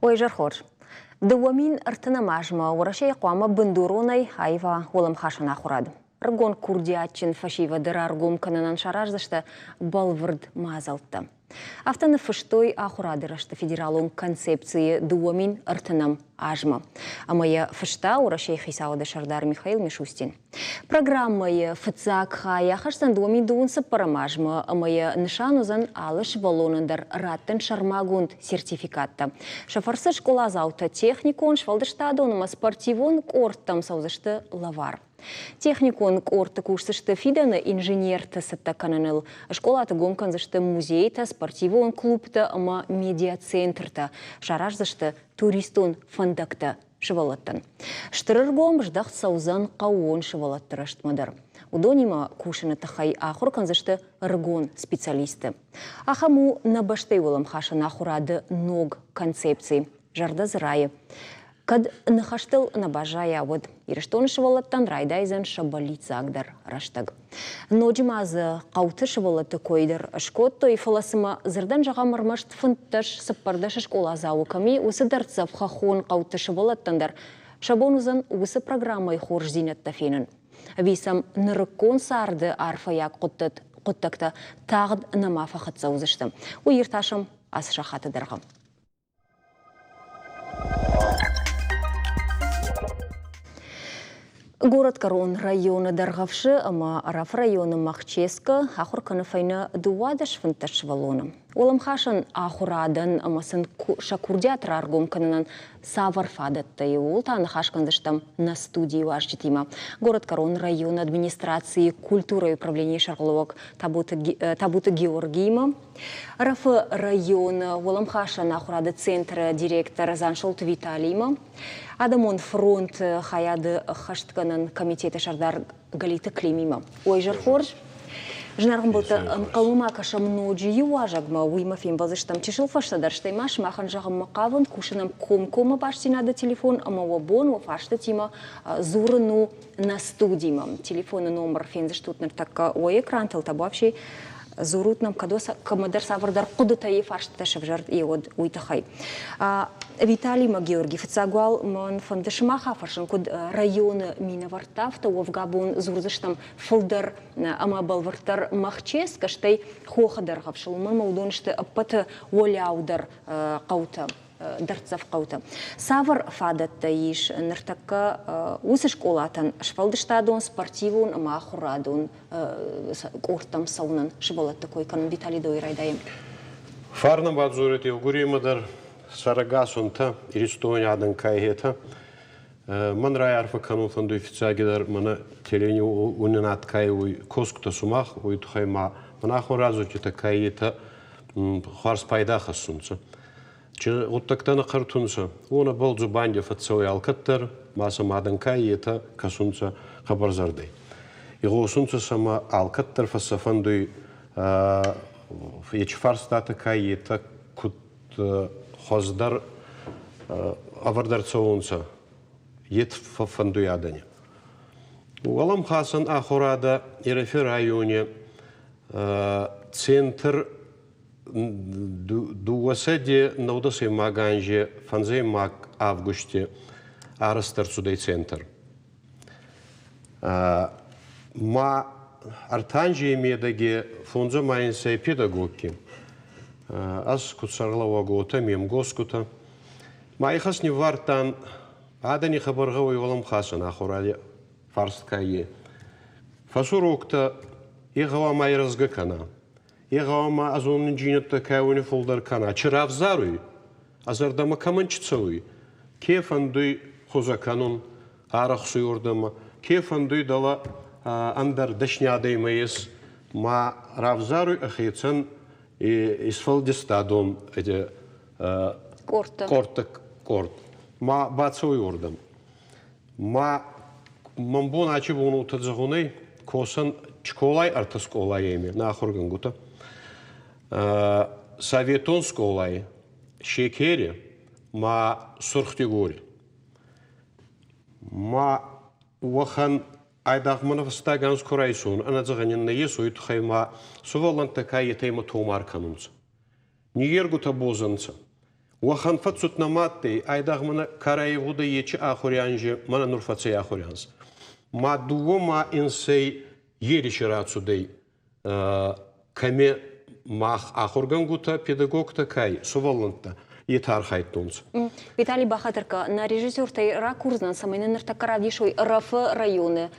Уе зӕр хорз. 2030 азмӕ Уӕрӕсейы хъуамӕ бындуронӕй аива уӕлӕмхасӕн ахуырад. Ӕрыгон курдиатджын фӕсивӕды раргом кӕнынӕн сараздзысты бӕлвырд мадзӕлттӕ. Афтӕ ныффыстой ахуырады рӕзты федералон концепцийы 2030 азмӕ. Ӕмӕ йӕ фыста Уӕрӕсейы хицауады сӕрдар Михаил Мишустин. Программӕйы фыццаг хай ахӕсдзӕн 2024 азмӕ ӕмӕ йӕ нысан уыдзӕн алы сывӕллонӕн дӕр раттын сӕрмагонд сертификаттӕ. Сӕ фӕрцы скъоладзаутӕ техникон, сфӕлдыстадон ӕмӕ спортивон къордтӕм цӕудзысты лӕвар. Техникон къордты кусдзысты фидӕны инженерты цӕттӕ кӕныныл. Скъолаты гом кӕндзысты музейтӕ, спортивон клубтӕ ӕмӕ медиацентртӕ, сараздзысты туристон фӕндӕгтӕ сывӕллӕттӕн. Стыр ӕргом здӕхт цӕудзӕн хъӕууон сывӕллӕтты рӕзтмӕ дӕр. Уыдонимӕ кусыны тыххӕй ахуыр кӕндзысты ӕрыгон специалистты. Ахӕм у нӕ бӕстӕйы уӕлӕмхасӕн ахуырады ног концепци. Зӕрдӕ дзы райы. Кӕд ныхӕстыл нӕ баззайа, уӕд Ирыстоны сывӕллӕттӕн райдайдзӕн сӕ бӕллиццагдӕр рӕстӕг. Ноджы ма дзы хъӕуты сывӕллӕтты кой дӕр скодтой, фӕлӕ цымӕ дзырдӕн зӕгъӕм ӕрмӕст 15-14 скъоладзауы кӕм и, уыцы дӕрддзӕф хӕххон хъӕуты сывӕллӕттӕн дӕр сӕ бон уыдзӕн уыцы программӕйы хорздзинӕдтӕ фенын? Ӕви сӕм нырыккон царды арфӕйаг хъуыддӕгтӕ тагъд нӕма фӕхӕццӕ уыдзысты? Уый иртасӕм ацы сахаты дӕргъы. Горӕтгӕрон районы Дӕргъӕвсы ӕмӕ Ӕрӕфы районы Махческы ахуыр кӕны фӕйнӕ 12 15 сывӕллоны. Уӕлӕмхасӕн ахуырадӕн ӕмӕ сын сӕ курдиат раргом кӕнынӕн цавӕр фадӕттӕ и, ууыл та ныхас кӕндзыстӕм нӕ студийы уазджытимӕ. Горӕтгӕрон районы администрацийы культурӕйы управленийы сӕргълӕууӕг Табуты Георгиимӕ, Ӕрӕфы районы уӕлӕмхасӕн ахуырады центры директор Дзансолты Виталиимӕ, Адӕмон фронты хайады ӕххӕстгӕнӕн комитеты сӕрдар Галиты Климимӕ. Ой, изӕр хорз! Зынаргъ ӕмбӕлттӕ, ӕнхъӕлмӕ кӕсӕм ноджы иу уазӕгмӕ, уыимӕ фембӕлдзыстӕм чысыл фӕстӕдӕр, стӕй ма сымахӕн зӕгъынмӕ хъавын, кусын ӕм комкоммӕ бастдзинады телефон ӕмӕ уӕ бон уӕ фарстытимӕ дзурын у нӕ студимӕ. Телефоны номыр фендзыстут ныртӕккӕ уӕ экрантыл, табуафси дзурут нӕм, кӕд кӕмӕдӕр цавӕрдӕр хъуыдытӕ йе фарстытӕ сӕвзӕрд, уӕд уый тыххӕй. Виталий ма Георгий, фыццаг уал мӕн фӕнды сымах афӕрсын, куыд районы минӕвӕрттӕ, афтӕ уӕвгӕ бон дзурдзыстӕм фылдӕр ӕмӕ бӕлвырддӕр Махческ, стӕй Хохы Дӕргъӕвсыл, уымӕн ӕмӕ уыдон сты ӕппӕты уӕлиаудӕр хъӕутӕ. дӕрддзӕф хъӕуты. Цавӕр фадӕттӕ ис ныртӕккӕ уыцы скъолатӕн сфӕлдыстадон, спортивон ӕмӕ ахуырадон къордтӕм цӕуынӕн сывӕллӕтты кой кӕнын Виталий Дойы райдайӕм? Фарнӕ бадзорӕт еугуремӕ дӕр сӕрӕгас унтӕ, Иристони адӕн кайхетӕ. Мӕн райарфӕ кӕнун фӕндуй фиццагидӕр мӕнӕ телеуинад кай уй косгутӕ сумах, уой туххӕй ма мӕн ахур радзурдтитӕ кайетӕ хуарз пайда хӕссунцӕ. Гъуддӕгтӕ нӕ хъӕртунцӕ, уонӕбӕл дзубанди фӕццӕуй алкӕддӕр, ма сӕ мадӕн ка етӕ кӕсунцӕ хъӕбӕрзӕрдӕй. Игъосунцӕ сӕмӕ алкӕддӕр фӕссӕфӕндуй ечи фарстатӕ ка етӕ куд хуӕздӕр ӕвӕрд ӕрцӕуонцӕ, ет фӕффӕндуй адӕни. Уӕлӕмхасӕн ахурадӕ Ирӕфи райони центр Дууӕсӕди нӕудӕсӕймаг анзи фӕндзӕймаг августи арӕзт ӕрцудӕй центр. Ма ӕртӕ анзей медӕги фондзӕма инсӕй педагогки. Ӕз куд сӕргълӕууӕг, уотӕ ме мгосгутӕ. Ма ихӕс ниввардтан адӕни хабар гъӕуй уӕлӕмхасӕн ахуради фарст ка е. Фӕсуроктӕ е гъӕуама ирӕзгӕ кӕна. Е гъӕуама ӕ зонундзийнӕдтӕ кӕуни фулдӕр кӕна. Чи равзаруй, ӕ зӕрдӕмӕ кӕмӕн чи цӕуй, ке фӕндуй хузӕ кӕнун, арӕхсуй уордӕмӕ, ке фӕндуй дӕлӕ ӕндӕр дӕсниадӕмӕ ес, ма равзаруй ӕхецӕн исфӕлдистадон къордтӕ къорд, ма бацӕуй уордӕм. Ма мӕн бон ачи бон уотӕ зӕгъунӕй, косӕн скъолай ӕртӕ скъолайеми нӕ ахургӕнгутӕ. Советон скъолай Шекери ма Сурхдигори. Ма уӕхӕн айдагъ мӕнӕ фӕстаг анз ку райсон, ӕнӕзӕгъӕн ин нӕййес, уой туххӕй ма сувӕллӕнттӕ ка етӕ имӕ томар кӕнунцӕ. Ниййергутӕ боз ӕнцӕ. Уӕхӕн фӕццуд нӕма адтӕй, айдагъ мӕнӕ карӕевгъудӕй ечи ахури анзи мӕнӕ нур фӕцӕй ахури анз. Ма дууӕ ма инсӕй ериси рацудӕй, кӕми мах ахургӕнгутӕ, педагогтӕ кай, сувӕллӕнттӕ, етӕ архайдтонцӕ. Виталий Бахатырка, нӕ режиссертӕй ракурдзӕн, цӕмӕй нын ныртӕккӕ равдисой РФ-ы районы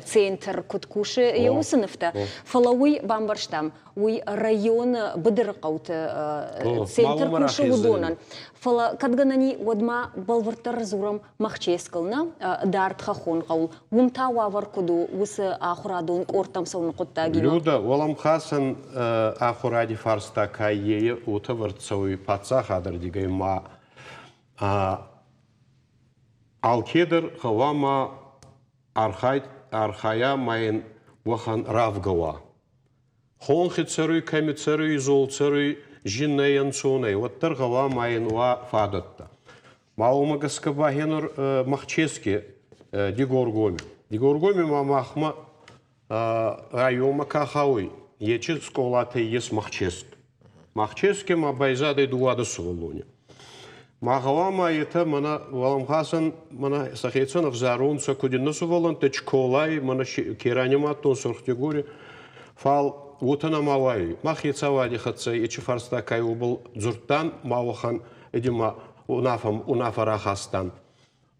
центр куыд кусы, йӕ уыцы нывтӕ. Фӕлӕ уый бамбӕрстам, уый районы быдыры хъӕуты центр кусы уыдонӕн. Фӕлӕ кӕд гӕнӕн и, уӕд ма бӕлвырддӕр дзурӕм Махческыл, нӕ дард хӕххон хъӕуыл. Уым та уавӕр куыд у уыцы ахуырадон къордтӕм цӕуыны хъуыддагимӕ? Люда, уӕлӕмхасӕн ахуради фарста ка ее, уотӕ вӕрд цӕуй паддзахадӕрдигӕй ма алкедӕр гъӕуама архайд архайа ма ин уӕхӕн равгӕ уа. Хонхи цӕруй, кӕми цӕруй, изол цӕруй, зин нӕй ӕнцонӕй, уӕддӕр гъӕуама ин уа фадӕттӕ. Ма уомӕ гӕсгӕ ба хенур Махчески Дигоргоми. Дигоргоми ма махмӕ районмӕ ка хауй, ечи скъолатӕй ес Махческ. Махческе ма байзадӕй дууадӕс сувӕллони. Ма гъӕуама етӕ мӕнӕ уӕлӕмхасӕн мӕнӕ сӕхецӕн ӕвзарунцӕ, куд иннӕ сувӕллӕнттӕ Чколай, мӕнӕ ке ранимадтон Сурхдигори, фал уотӕ нӕма уайуй. Мах хецауади хӕццӕ ечи фарста кай уобӕл дзурдтан, ма уӕхӕн эдима унаффӕ рахастан.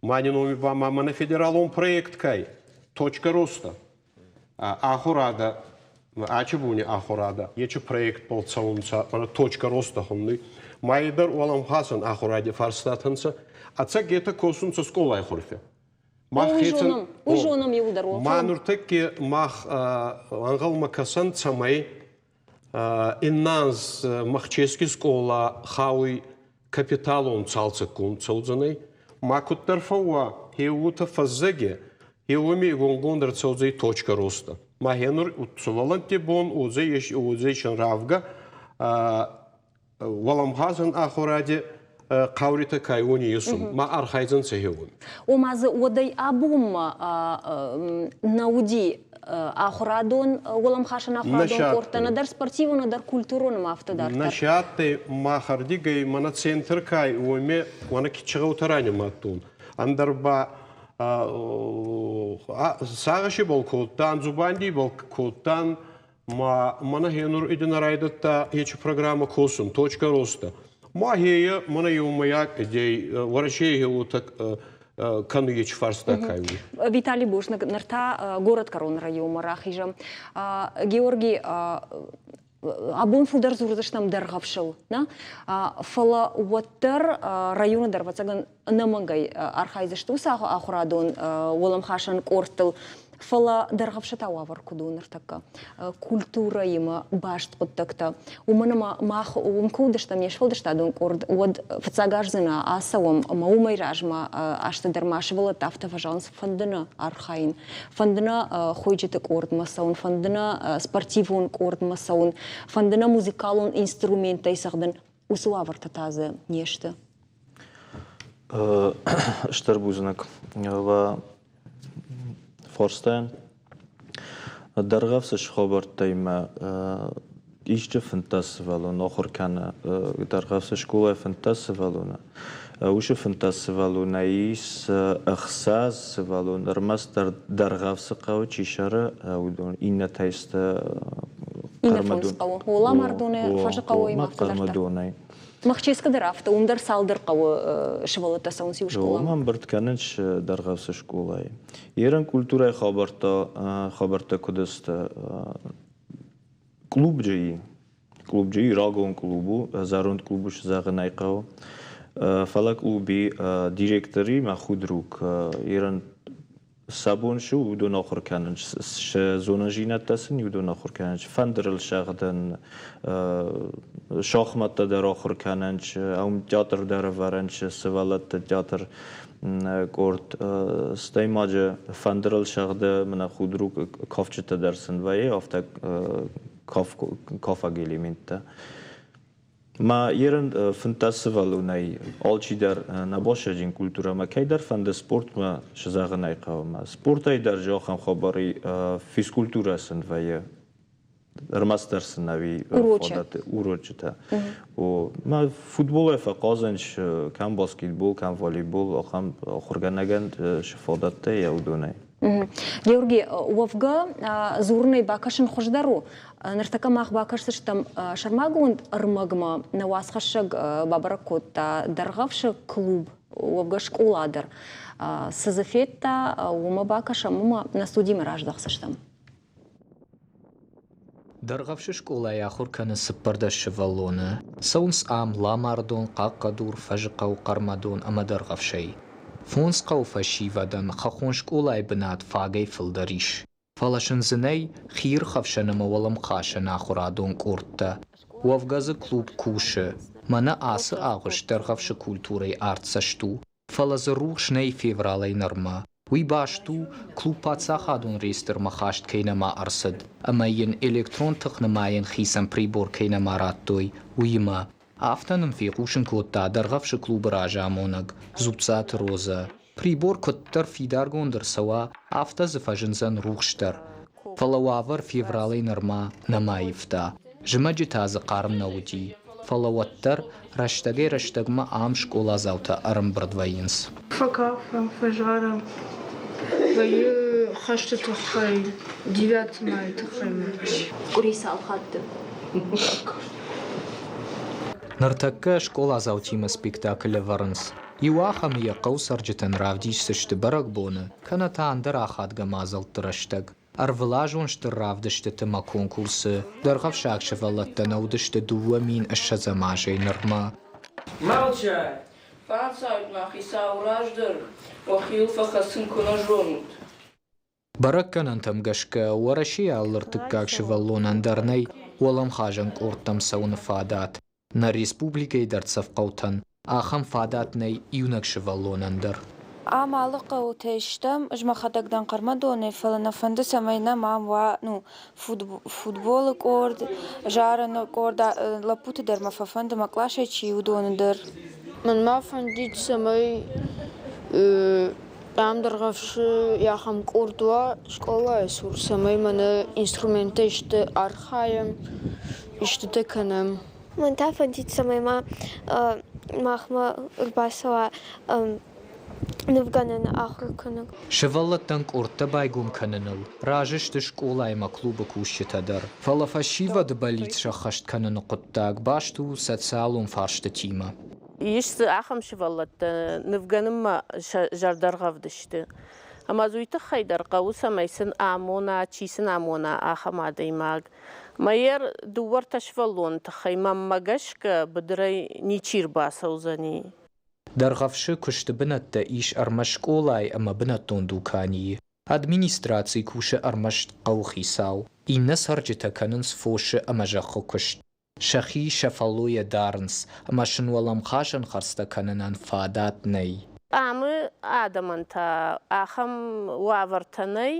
Мани номи ба ма мӕнӕ федералон проект кай «Точка роста» ахурадӕ ачи буни ахурадӕ ечи проектбӕл цӕунцӕ «Точка роста» хуннуй. Ма дӕр уӕлӕмхасӕн ахуради фарстатӕ нцӕ. Ӕцӕг етӕ косунцӕ скъолай хурфи. Мах уый зонӕм, уый зонӕм иуылдӕр. Ма нуртӕкки мах ӕнгъӕлмӕ кӕсӕн, цӕмӕй иннанз Махчески скъола хауй капиталон цалцӕггонд цӕудзӕнӕй. Ма куддӕр фӕууа, хеуотӕ фӕззӕги, хеуоми игонгонд ӕрцӕудзӕй точка роста. Ма хенур сувӕллӕнтти бон уодзӕй уодзӕй равгӕ уӕлӕмхасӕн ахуради хъауритӕ кайуони есун, ма архайдзӕнцӕ хеуон. Ома дзы уӕдӕй абонмӕ нӕ уыди ахуырадон уӕлӕмхасӕн ахуырадон къордтӕ, нӕдӕр спортивон, нӕдӕр культурон ӕмӕ афтӕ дарддӕр. Нӕ махӕрдигӕй мӕнӕ центр кай, уоми уӕнӕ кичигъӕутӕ ранимадтон. Ӕндӕр ба сагъӕси бол кодтан, дзубанди бол кодтан, ма мӕнӕ хенур идина райдӕдта ечи программа косун, точка роста. Ма хее мӕнӕ еумӕйаг идей Уӕрӕсейы хеуотӕ кӕны ечи фарста кайуй. Виталий бузныг. Ныр та горӕтгӕрон районмӕ рахизӕм. Георгий, абон фылдӕр дзурдзыстӕм Дӕргъӕвсыл, нӕ? Фӕлӕ уӕддӕр районы дӕр, ӕвӕццӕгӕн, ӕнӕмӕнгӕй архайдзысты уыцы ахуырадон уӕлӕмхасӕн къордтыл. Фӕлӕ Дӕргъӕвсы та уавӕр куыд у ныртӕккӕ? Культурӕимӕ баст хъуыддӕгтӕ. Уымӕн ӕмӕ мах уым куы уыдыстӕм не сфӕлдыстадон къорд, уӕд фыццаг аз дзы нӕ ацӕуӕм ӕмӕ уымӕй размӕ азты дӕр ма сывӕллӕттӕ афтӕ фӕзӕгъынц, фӕнды нӕ архайын, фӕнды нӕ хойджыты къордмӕ цӕуын, фӕнды нӕ спортивон къордмӕ цӕуын, фӕнды нӕ музыкалон инструменттӕй цӕгъдын. Уыцы уавӕртӕ та дзы не сты. Стыр бузныг фарстайӕн. Дӕргъӕвсы схабӕрттӕй мӕ исчи 15 сывӕллон ахуыр кӕны Дӕргъӕвсы скъолайы 15 сывӕллоны. Уыцы 15 сывӕллонӕй ис ӕхсӕз сывӕллон, ӕрмӕстдӕр Дӕргъӕвсы хъӕуы чи цӕры, уыдон. Иннӕтӕй сты Иннӕ фондз хъӕуы. Оламардоны, Фӕзыхъӕуы ӕмӕ афтӕ дарддӕр. Хъӕрмӕдонӕй. Махческы дӕр афтӕ, уым дӕр цалдӕр хъӕуы сывӕллӕттӕ цӕуынц иу скъоламӕ. Уым ӕмбырд кӕнынц Дӕргъӕвсы скъолайы. Ерын культурӕйы хабӕрттӕ, хабӕрттӕ куыд сты? Клубджыи. Клубджыи рагон клуб у, зӕронд клуб зӕгъын ӕй хъӕуы. Фӕлӕ клуби директори мӕ худрук ерын сӕ бон цы у, уыдон ахуыр кӕнын, сӕ зонындзинӕдтӕ сын уыдон ахуыр кӕнын, фӕндырыл сӕгъдын, шахмӕттӕ дӕр ахуыр кӕнын, ӕм театр дӕр ӕвӕрын, сывӕллӕтты театр къорд, стӕй ма дзы фӕндырыл сӕгъды мӕнӕ худрук кафджытӕ дӕр сын вӕййы, афтӕ кафӕг элементтӕ. Ма ерын 15 сывӕллонӕй алчидӕр нӕ басӕджын культурӕмӕ кӕйдӕр фӕнды спортмӕ сзӕгъын ӕй хъӕуы. Спортӕй дӕр зӕгъӕм хабари физкультурӕ сын вӕййы. Ӕрмӕстдӕр сын ӕви фадат урочытӕ. О, ма футболӕй фӕхъазӕн кӕм баскетбол, кӕм волейбол, ахӕм ахуыргӕнӕгӕн цы фадӕттӕ йӕ уыдонӕй. Георги, уӕвгӕ дзурынӕй бакӕсын хуыздӕр у. Ныртӕккӕ мах бакӕсдзыстӕм сӕрмагонд ӕрмӕгмӕ. Нӕ уацхӕссӕг бабӕрӕг кодта Дӕргъӕвсы клуб, уӕвгӕ скъола дӕр. Цы дзы федта, уымӕ бакӕсӕм, уымӕ нӕ студимӕ раздӕхдзыстӕм. Дӕргъӕвсы скъолайы ахуыр кӕны 14 сывӕллоны. Цӕуынц ам Ламардон, Хъахъхъӕдур, Фӕзыхъӕу, Хъӕрмӕдон ӕмӕ Дӕргъӕвсӕй. Фондз хъӕуы фӕсивӕдӕн хӕххон скъолайы бынат фагӕй фылдӕр ис. Фӕлӕ сын дзы нӕй хиирхӕфсӕн ӕмӕ уӕлӕмхасӕн ахуырадон къордтӕ. Уӕвгӕ дзы клуб кусы. Мӕнӕ ацы агъуыст Дӕргъӕвсы культурӕйы артдзӕст у. Фӕлӕ дзы рухс нӕй февралӕй нырмӕ. Уый баст у, клуб паддзахадон реестрмӕ хаст кӕй нӕма ӕрцыд ӕмӕ йын электрон тыхнымайӕн хицӕн прибор кӕй нӕма радтой, уыимӕ. Афтӕ нын фехъусын кодта Дӕргъӕвсы клубы разамонӕг Дзуццаты Розӕ. Прибор куыддӕр фидаргонд ӕрцӕуа, афтӕ дзы фӕзындзӕн рухс дӕр. Фӕлӕ уавӕр февралӕй нырма нӕма ивта. Зымӕджы та дзы хъарм нӕ уыди. Фӕлӕ уӕддӕр рӕстӕгӕй-рӕстӕгмӕ ам скъоладзаутӕ ӕрӕмбырд вӕййынц. Фӕкафӕм, фӕзарӕм, вӕййы хӕсты тыххӕй, девятый майы тыххӕй. Къуыри цал хатты? Ныртӕккӕ скъоладзаутимӕ спектакль ӕвӕрынц. Иу ахӕмы йӕ хъӕуы цӕрджытӕн равдисдзысты бӕрӕгбоны, кӕнӕ та ӕндӕр ахадгӕ мадзӕлтты рӕстӕг. Ӕрвылазон стыр равдыстыты ӕмӕ конкурсы дӕргъӕвсаг сывӕллӕттӕ нӕ уыдысты 2020 азӕй нырмӕ. Молчать! Фӕнцад мӕ хицау раздӕр, уӕхиуыл фӕхӕцын куы нӕ зонут. Бӕрӕггӕнӕнтӕм гӕсгӕ, Уӕрӕсейы алы ӕртыккаг сывӕллонӕн дӕр нӕй уӕлӕмхасӕн къордтӕм цӕуыны фадат. Нӕ республикӕйы дӕрддзӕф хъӕутӕн ахӕм фадат нӕй иунӕг сывӕллонӕн дӕр. Ам алы хъӕутӕй стӕм, ӕз мӕхӕдӕг дӕн Хъӕрмӕдонӕй, фӕлӕ нӕ фӕнды, цӕмӕй нӕм ам уа ну, футболы къорд, зарыны къорд, лӕппуты дӕр мӕ фӕфӕнды, мӕ къласӕй чи, уыдоны дӕр. Мӕнмӕ фӕндид, цӕмӕй ам Дӕргъӕвсы ахӕм къорд уа скъолайы цур, цӕмӕй мӕнӕ инструменттӕ исты архайӕм, истытӕ кӕнӕм. Мӕн та фӕндид, цӕмӕй ма махмӕ ӕрбацӕуа нывгӕнӕн ахуыр кӕнӕг. Сывӕллӕттӕн къордтӕ байгом кӕныныл разы сты скъолайы ӕмӕ клубы кусджытӕ дӕр. Фӕлӕ фӕсивӕды бӕллиц сӕххӕст кӕныны хъуыддаг баст у социалон фарстытимӕ. Ис дзы ахӕм сывӕллӕттӕ нывгӕнынмӕ сӕ зӕрдӕргъӕвд сты. Ӕмӕ дзы уый тыххӕй дӕр хъӕуы, цӕмӕй сын амона, чи сын амона, ахӕм адӕймаг. Мӕйӕр дыууӕ-ӕртӕ сывӕллоны тыххӕй мӕнмӕ гӕсгӕ быдырӕй ничи рбацӕудзӕни. Дӕргъӕвсы куысты бынӕттӕ ис ӕрмӕст скъолайы ӕмӕ бынӕттон дуканийы. Администраци кусы ӕрмӕст хъӕуыхицау. Иннӕ цӕрджытӕ кӕнынц фосы ӕмӕ зӕххы куыст. Сӕхи сӕ фӕллойӕ дарынц ӕмӕ сын уӕлӕмхасӕн хӕрдзтӕ кӕнынӕн фадат нӕй. Амы адӕмӕн та ахӕм уавӕртӕ нӕй,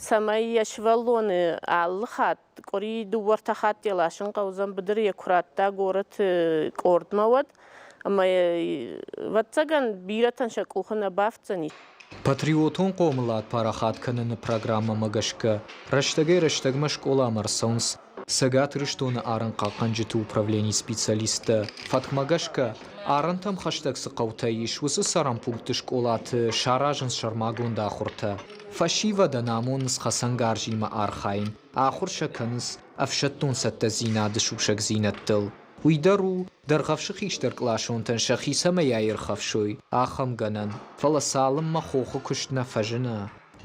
цӕмӕй йӕ сывӕллоны алы хатт, къуыри дыууӕ-ӕртӕ хатты йӕ ласын хъӕудзӕн быдыры йӕ куы радта горӕты къордмӕ, уӕд. Ӕмӕ, ӕвӕццӕгӕн, бирӕтӕн сӕ къухы нӕ бафтдзӕни. Патриотон хъомылад парахат кӕныны программӕмӕ гӕсгӕ рӕстӕгӕй-рӕстӕгмӕ скъоламӕ ӕрцӕуынц Цӕгат Ирыстоны арӕнхъахъхъӕнджыты управленийы специалисттӕ. Фӕткмӕ гӕсгӕ, арӕнтӕм хӕстӕг цы хъӕутӕ ис, уыцы цӕрӕн пунктты скъолаты саразынц сӕрмагонд ахуыртӕ. Фӕсивӕдӕн амонынц хӕцӕнгарзимӕ архайын, ахуыр сӕ кӕнынц ӕфсӕддон цӕттӕдзинады сусӕгдзинӕдтыл. Уый дӕр у, Дӕргъӕвсы хистӕркъласонтӕн сӕхи цӕмӕй аирхӕфсой, ахӕм гӕнӕн. Фӕлӕ цалынмӕ хохы куыст нӕ фӕзына,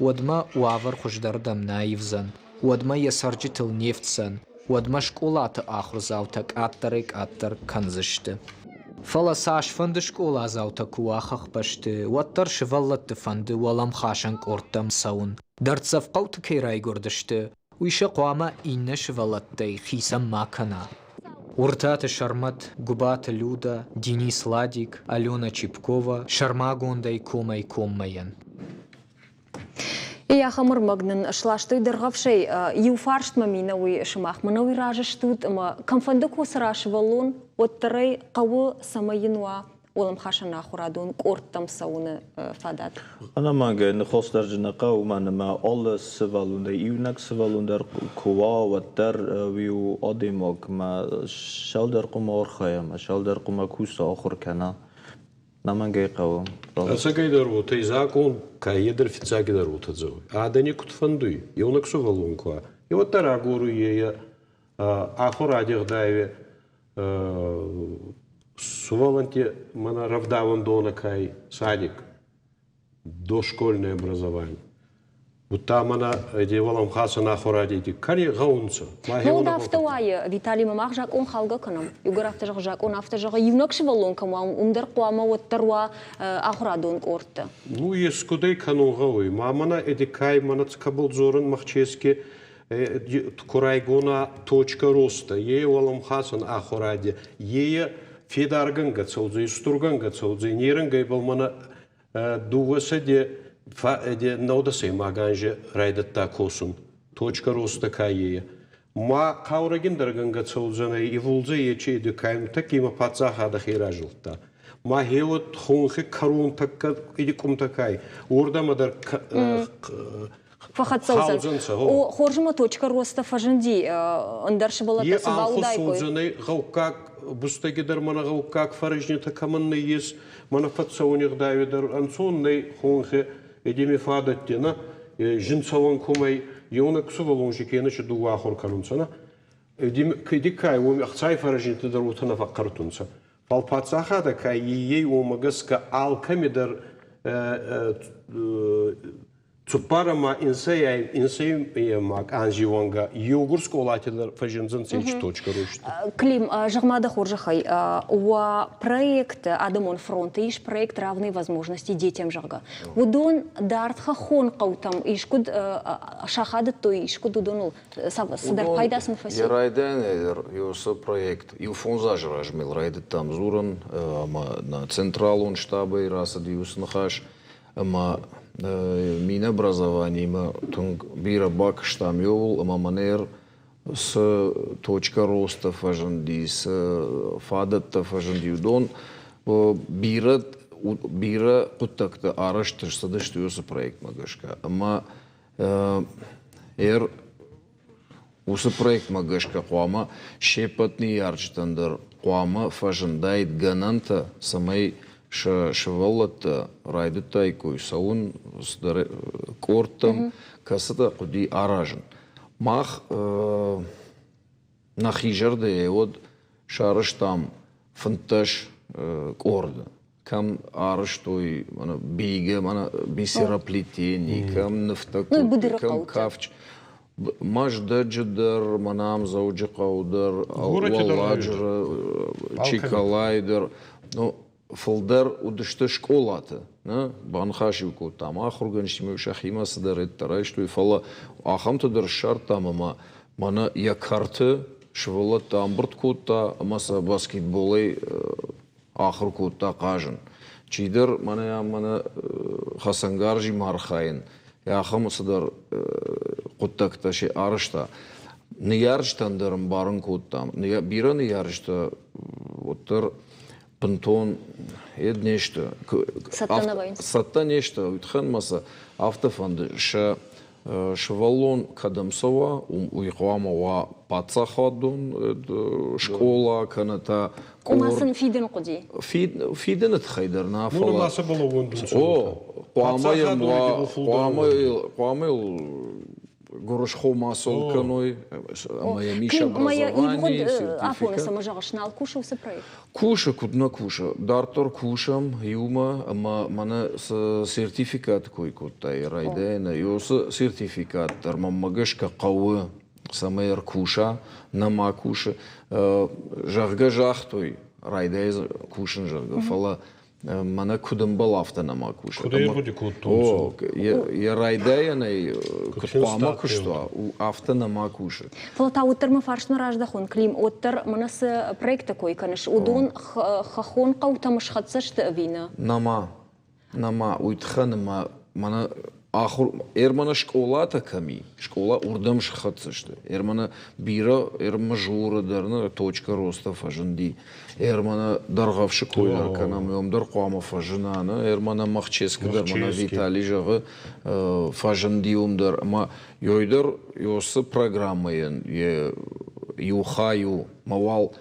уӕдмӕ уавӕр хуыздӕрдӕм нӕ аивдзӕн, уӕдмӕ йӕ цӕрджытыл не фтдзӕн, уӕдмӕ скъолаты ахуырдзаутӕ къаддӕрӕй-къаддӕр кӕндзысты. Фӕлӕ цасфӕнды скъоладзаутӕ куы уа хӕхбӕсты, уӕддӕр сывӕллӕтты фӕнды уӕлӕмхасӕн къордтӕм цӕуын. Дӕрддзӕф хъӕуты кӕй райгуырдысты, уый сӕ хъуамӕ иннӕ сывӕллӕттӕй хицӕн ма кӕна. Уыртаты Сӕрмӕт, Гуыбаты Людӕ, Денис Ладик, Алена Чипкова сӕрмагондӕй комӕй-коммӕйӕн. Ахӕм ӕрмӕг нын сластой дӕргъӕвсӕй. Иу фарстмӕ минӕуый сымах мӕнӕуый разы стут ӕмӕ кӕмфӕнды куы цӕра сывӕллон, уӕддӕр ӕй хъӕуы, цӕмӕй йын уа. уӕлӕмхасӕн ахуырадон къордтӕм цӕуыны фадат? Ӕнӕмӕнгӕй ныхосдарджы нӕ хъӕуы, уымӕн ӕмӕ алы сывӕллон дӕр, иунӕг сывӕллон дӕр куы уа, уӕддӕр уый у адӕймаг ӕмӕ цалдӕр хъуамӕ архайа ӕмӕ цалдӕр хъуамӕ куса, ахуыр кӕна. Ӕнӕмӕнгӕй хъӕуы. Ӕцӕгӕйдӕр уотӕ закъон кайедӕр фиццагидӕр уотӕ дзӕуй. Адӕни куд фӕндуй, еунӕг сувӕллон ку уа, е уӕддӕр агоруй е ахуради ӕгъдауи сувӕллӕнтти мӕнӕ рӕвдауӕндонӕ ка ӕй, садик, дошкольное образование. Удта мӕнӕ эти уӕлӕмхасӕн ахуради кӕри гъӕунцӕ. Ну, афтӕ уайы, Виталий, мах закъон халгӕ кӕнӕм. Иугӕр афтӕ зӕгъы закъон, афтӕ зӕгъы, иунӕг сывӕллон кӕм уа, уым дӕр хъуамӕ уӕддӕр уа ахуырадон къордтӕ. Ну, ескудӕй кӕнун гъӕуй. Ма мӕнӕ эдикай мӕнӕ кӕбӕл дзорун Махческе курайгона точка роста, е уӕлӕмхасӕн ахуради, е федаргӕнгӕ цӕудзӕй, стургӕнгӕ цӕудзӕй, нерӕнгӕ ибӕл мӕнӕ дууӕсӕде нӕудӕсӕймаг анзи райдӕдта косун, точка роста ка е. Ма хъаурӕгиндӕргӕнгӕ цӕудзӕнӕй, ивулдзӕй ечи каймтӕ ма паддзахадӕ хе разилдта. Ма хеуӕт хонхи кӕрон тӕккӕ иди къумтӕ кай, уордӕмӕ дӕр фӕхӕццӕ уыдзӕн. О, хорз ӕмӕ точка роста фӕзынди, ӕндӕр сывӕллӕттӕ цы бауыдаиккой. Е гъӕуккаг бустӕги дӕр мӕнӕ гъӕуккаг фӕрӕзнитӕ кӕмӕн нӕййес, мӕнӕ фӕццӕуни гъдауи дӕр ӕнцон нӕй хонхи эдеми фадӕтти, нӕ зин цӕуӕн кумӕй еунӕг сувӕллон си кенӕ си дууӕ ахур кӕнунцӕ, нӕ Эдиккай уоми ӕхцай фӕрӕзнитӕ дӕр уотӕ нӕ фӕхъхъӕртунцӕ. Фал паддзахадӕ ка ей, уомӕ гӕсгӕ алкӕми дӕр Цуппар ӕма инсӕймаг анзи уӕнгӕ еугур скъолати дӕр фӕззиндзӕнцӕ ечи точка роста. Клим, зӕгъ-ма дӕ хорзӕхӕй, уӕ проект Адӕмон фронты ис проект «Равные возможности детям», зӕгъгӕ. Уыдон дард хӕххон хъӕутӕм искуыд сахадыдтой, искуыд уыдоныл цыдӕр пайда сын фӕци? Йӕ райдайӕнӕй дӕр уыцы проект иу фондз азы размӕ райдыдтам дзурын ӕмӕ нӕ централон штабӕй рацыди уыцы ныхас. Ӕмӕ минобразованиимӕ тынг бирӕ бакуыстам иууыл ӕмӕ мӕнӕ цы точка роста фӕзынди, цы фадӕттӕ фӕзынди, уыдон бирӕ бирӕ хъуыддӕгтӕ арӕзт ӕрцыдысты уыцы проектмӕ гӕсгӕ. Ӕмӕ Уыцы проектмӕ гӕсгӕ хъуамӕ се ппӕт ныййарджытӕн дӕр хъуамӕ фӕзындаид гӕнӕнтӕ, цӕмӕй сӕ сывӕллӕттӕ райдыдтаиккой цӕуын цыдӕр къордтӕм, кӕцытӕ хъуыди аразын. Мах нӕхи зӕрдӕйӕ уӕд сарӕзтам 15 къорды. Кӕм арӕзтой мӕнӕ бийгӕ, мӕнӕ бисероплетени, кӕм нывтӕ кодтой, кӕм кафч. Мӕздӕджы дӕр, мӕнӕ ам Дзӕуджыхъӕуы дӕр, Уӕлладжыры, Чиколайы дӕр. Ну, фылдӕр уыдысты скъолаты. Нӕ? Баныхас-иу кодтам ахуыргӕнджытимӕ, сӕхимӕ цыдӕр ӕддӕ райстой, фӕлӕ ахӕмты дӕр ссардтам ӕмӕ мӕнӕ йӕ кӕрты сывӕллӕттӕ ӕмбырд кодта ӕмӕ сӕ баскетболӕй ахуыр кодта хъазын. Чидӕр мӕнӕ мӕнӕ хӕцӕнгарзимӕ архайын, ахӕм цыдӕр хъуыддӕгтӕ се арӕзта. Ныййарджытӕн дӕр ӕмбарын кодтам. Бирӕ ныййарджытӕ уӕддӕр бынтон ед не сты. Цӕттӕ не сты, уый тыххӕн мӕ сӕ афтӕ фӕнды, сӕ Сывӕллон кӕдӕм цӕуа, уый хъуамӕ уа паддзахадон скъола кӕнӕ та Ома сын фидын хъуыди? Фидыны тыххӕй дӕр нӕ, фӕлӕ О, хъуамӕ йӕм уа, хъуамӕ йыл гуырысхо ма цӕуыл кӕной ӕмӕ йӕм ис образование, афоны цӕмӕ зӕгъыс, нал кусы уыцы проект? Кусы, куыд нӕ кусы. Дарддӕр кусӕм иумӕ ӕмӕ мӕнӕ цы сертификаты кой кодтай райдайӕны, уыцы сертификат дӕр мӕнмӕ гӕсгӕ хъӕуы, цӕмӕй ӕркуса, нӕма кусы. Зӕгъгӕ загътой, райдай кусын, зӕгъгӕ, фӕлӕ мӕнӕ куыд ӕмбӕлы, афтӕ нӕма кусы. Куыд ӕй хъуыды кодтон? Йӕ райдайӕнӕй куыд хъуамӕ куыста, афтӕ нӕма кусы. Фӕлӕ та уӕддӕр мӕ фарстмӕ раздӕхон, Клим, уӕддӕр мӕнӕ цы проекттӕ кой кӕныс, уыдон хӕххон хъӕутӕм схӕццӕ сты ӕви нӕ? Нӕма. Нӕма. Уый тыххӕн ӕмӕ мӕнӕ Ахуыр Эрманы скъолатӕ кӕм и, скъола уырдӕм схӕццӕ сты. Эрманы бирӕ Эрмажуры дӕр ныр точка роста фӕзынди. Эрманы Дӕргъӕвсы кой дӕр кӕнӕм, уым дӕр хъуамӕ фӕзына. Нӕ Эрманы Махческы дӕр мӕнӕ Витали зӕгъы, фӕзынди уым дӕр. Ӕмӕ ёй дӕр ёсы программӕйӕн йӕ иу хай у, мӕ уал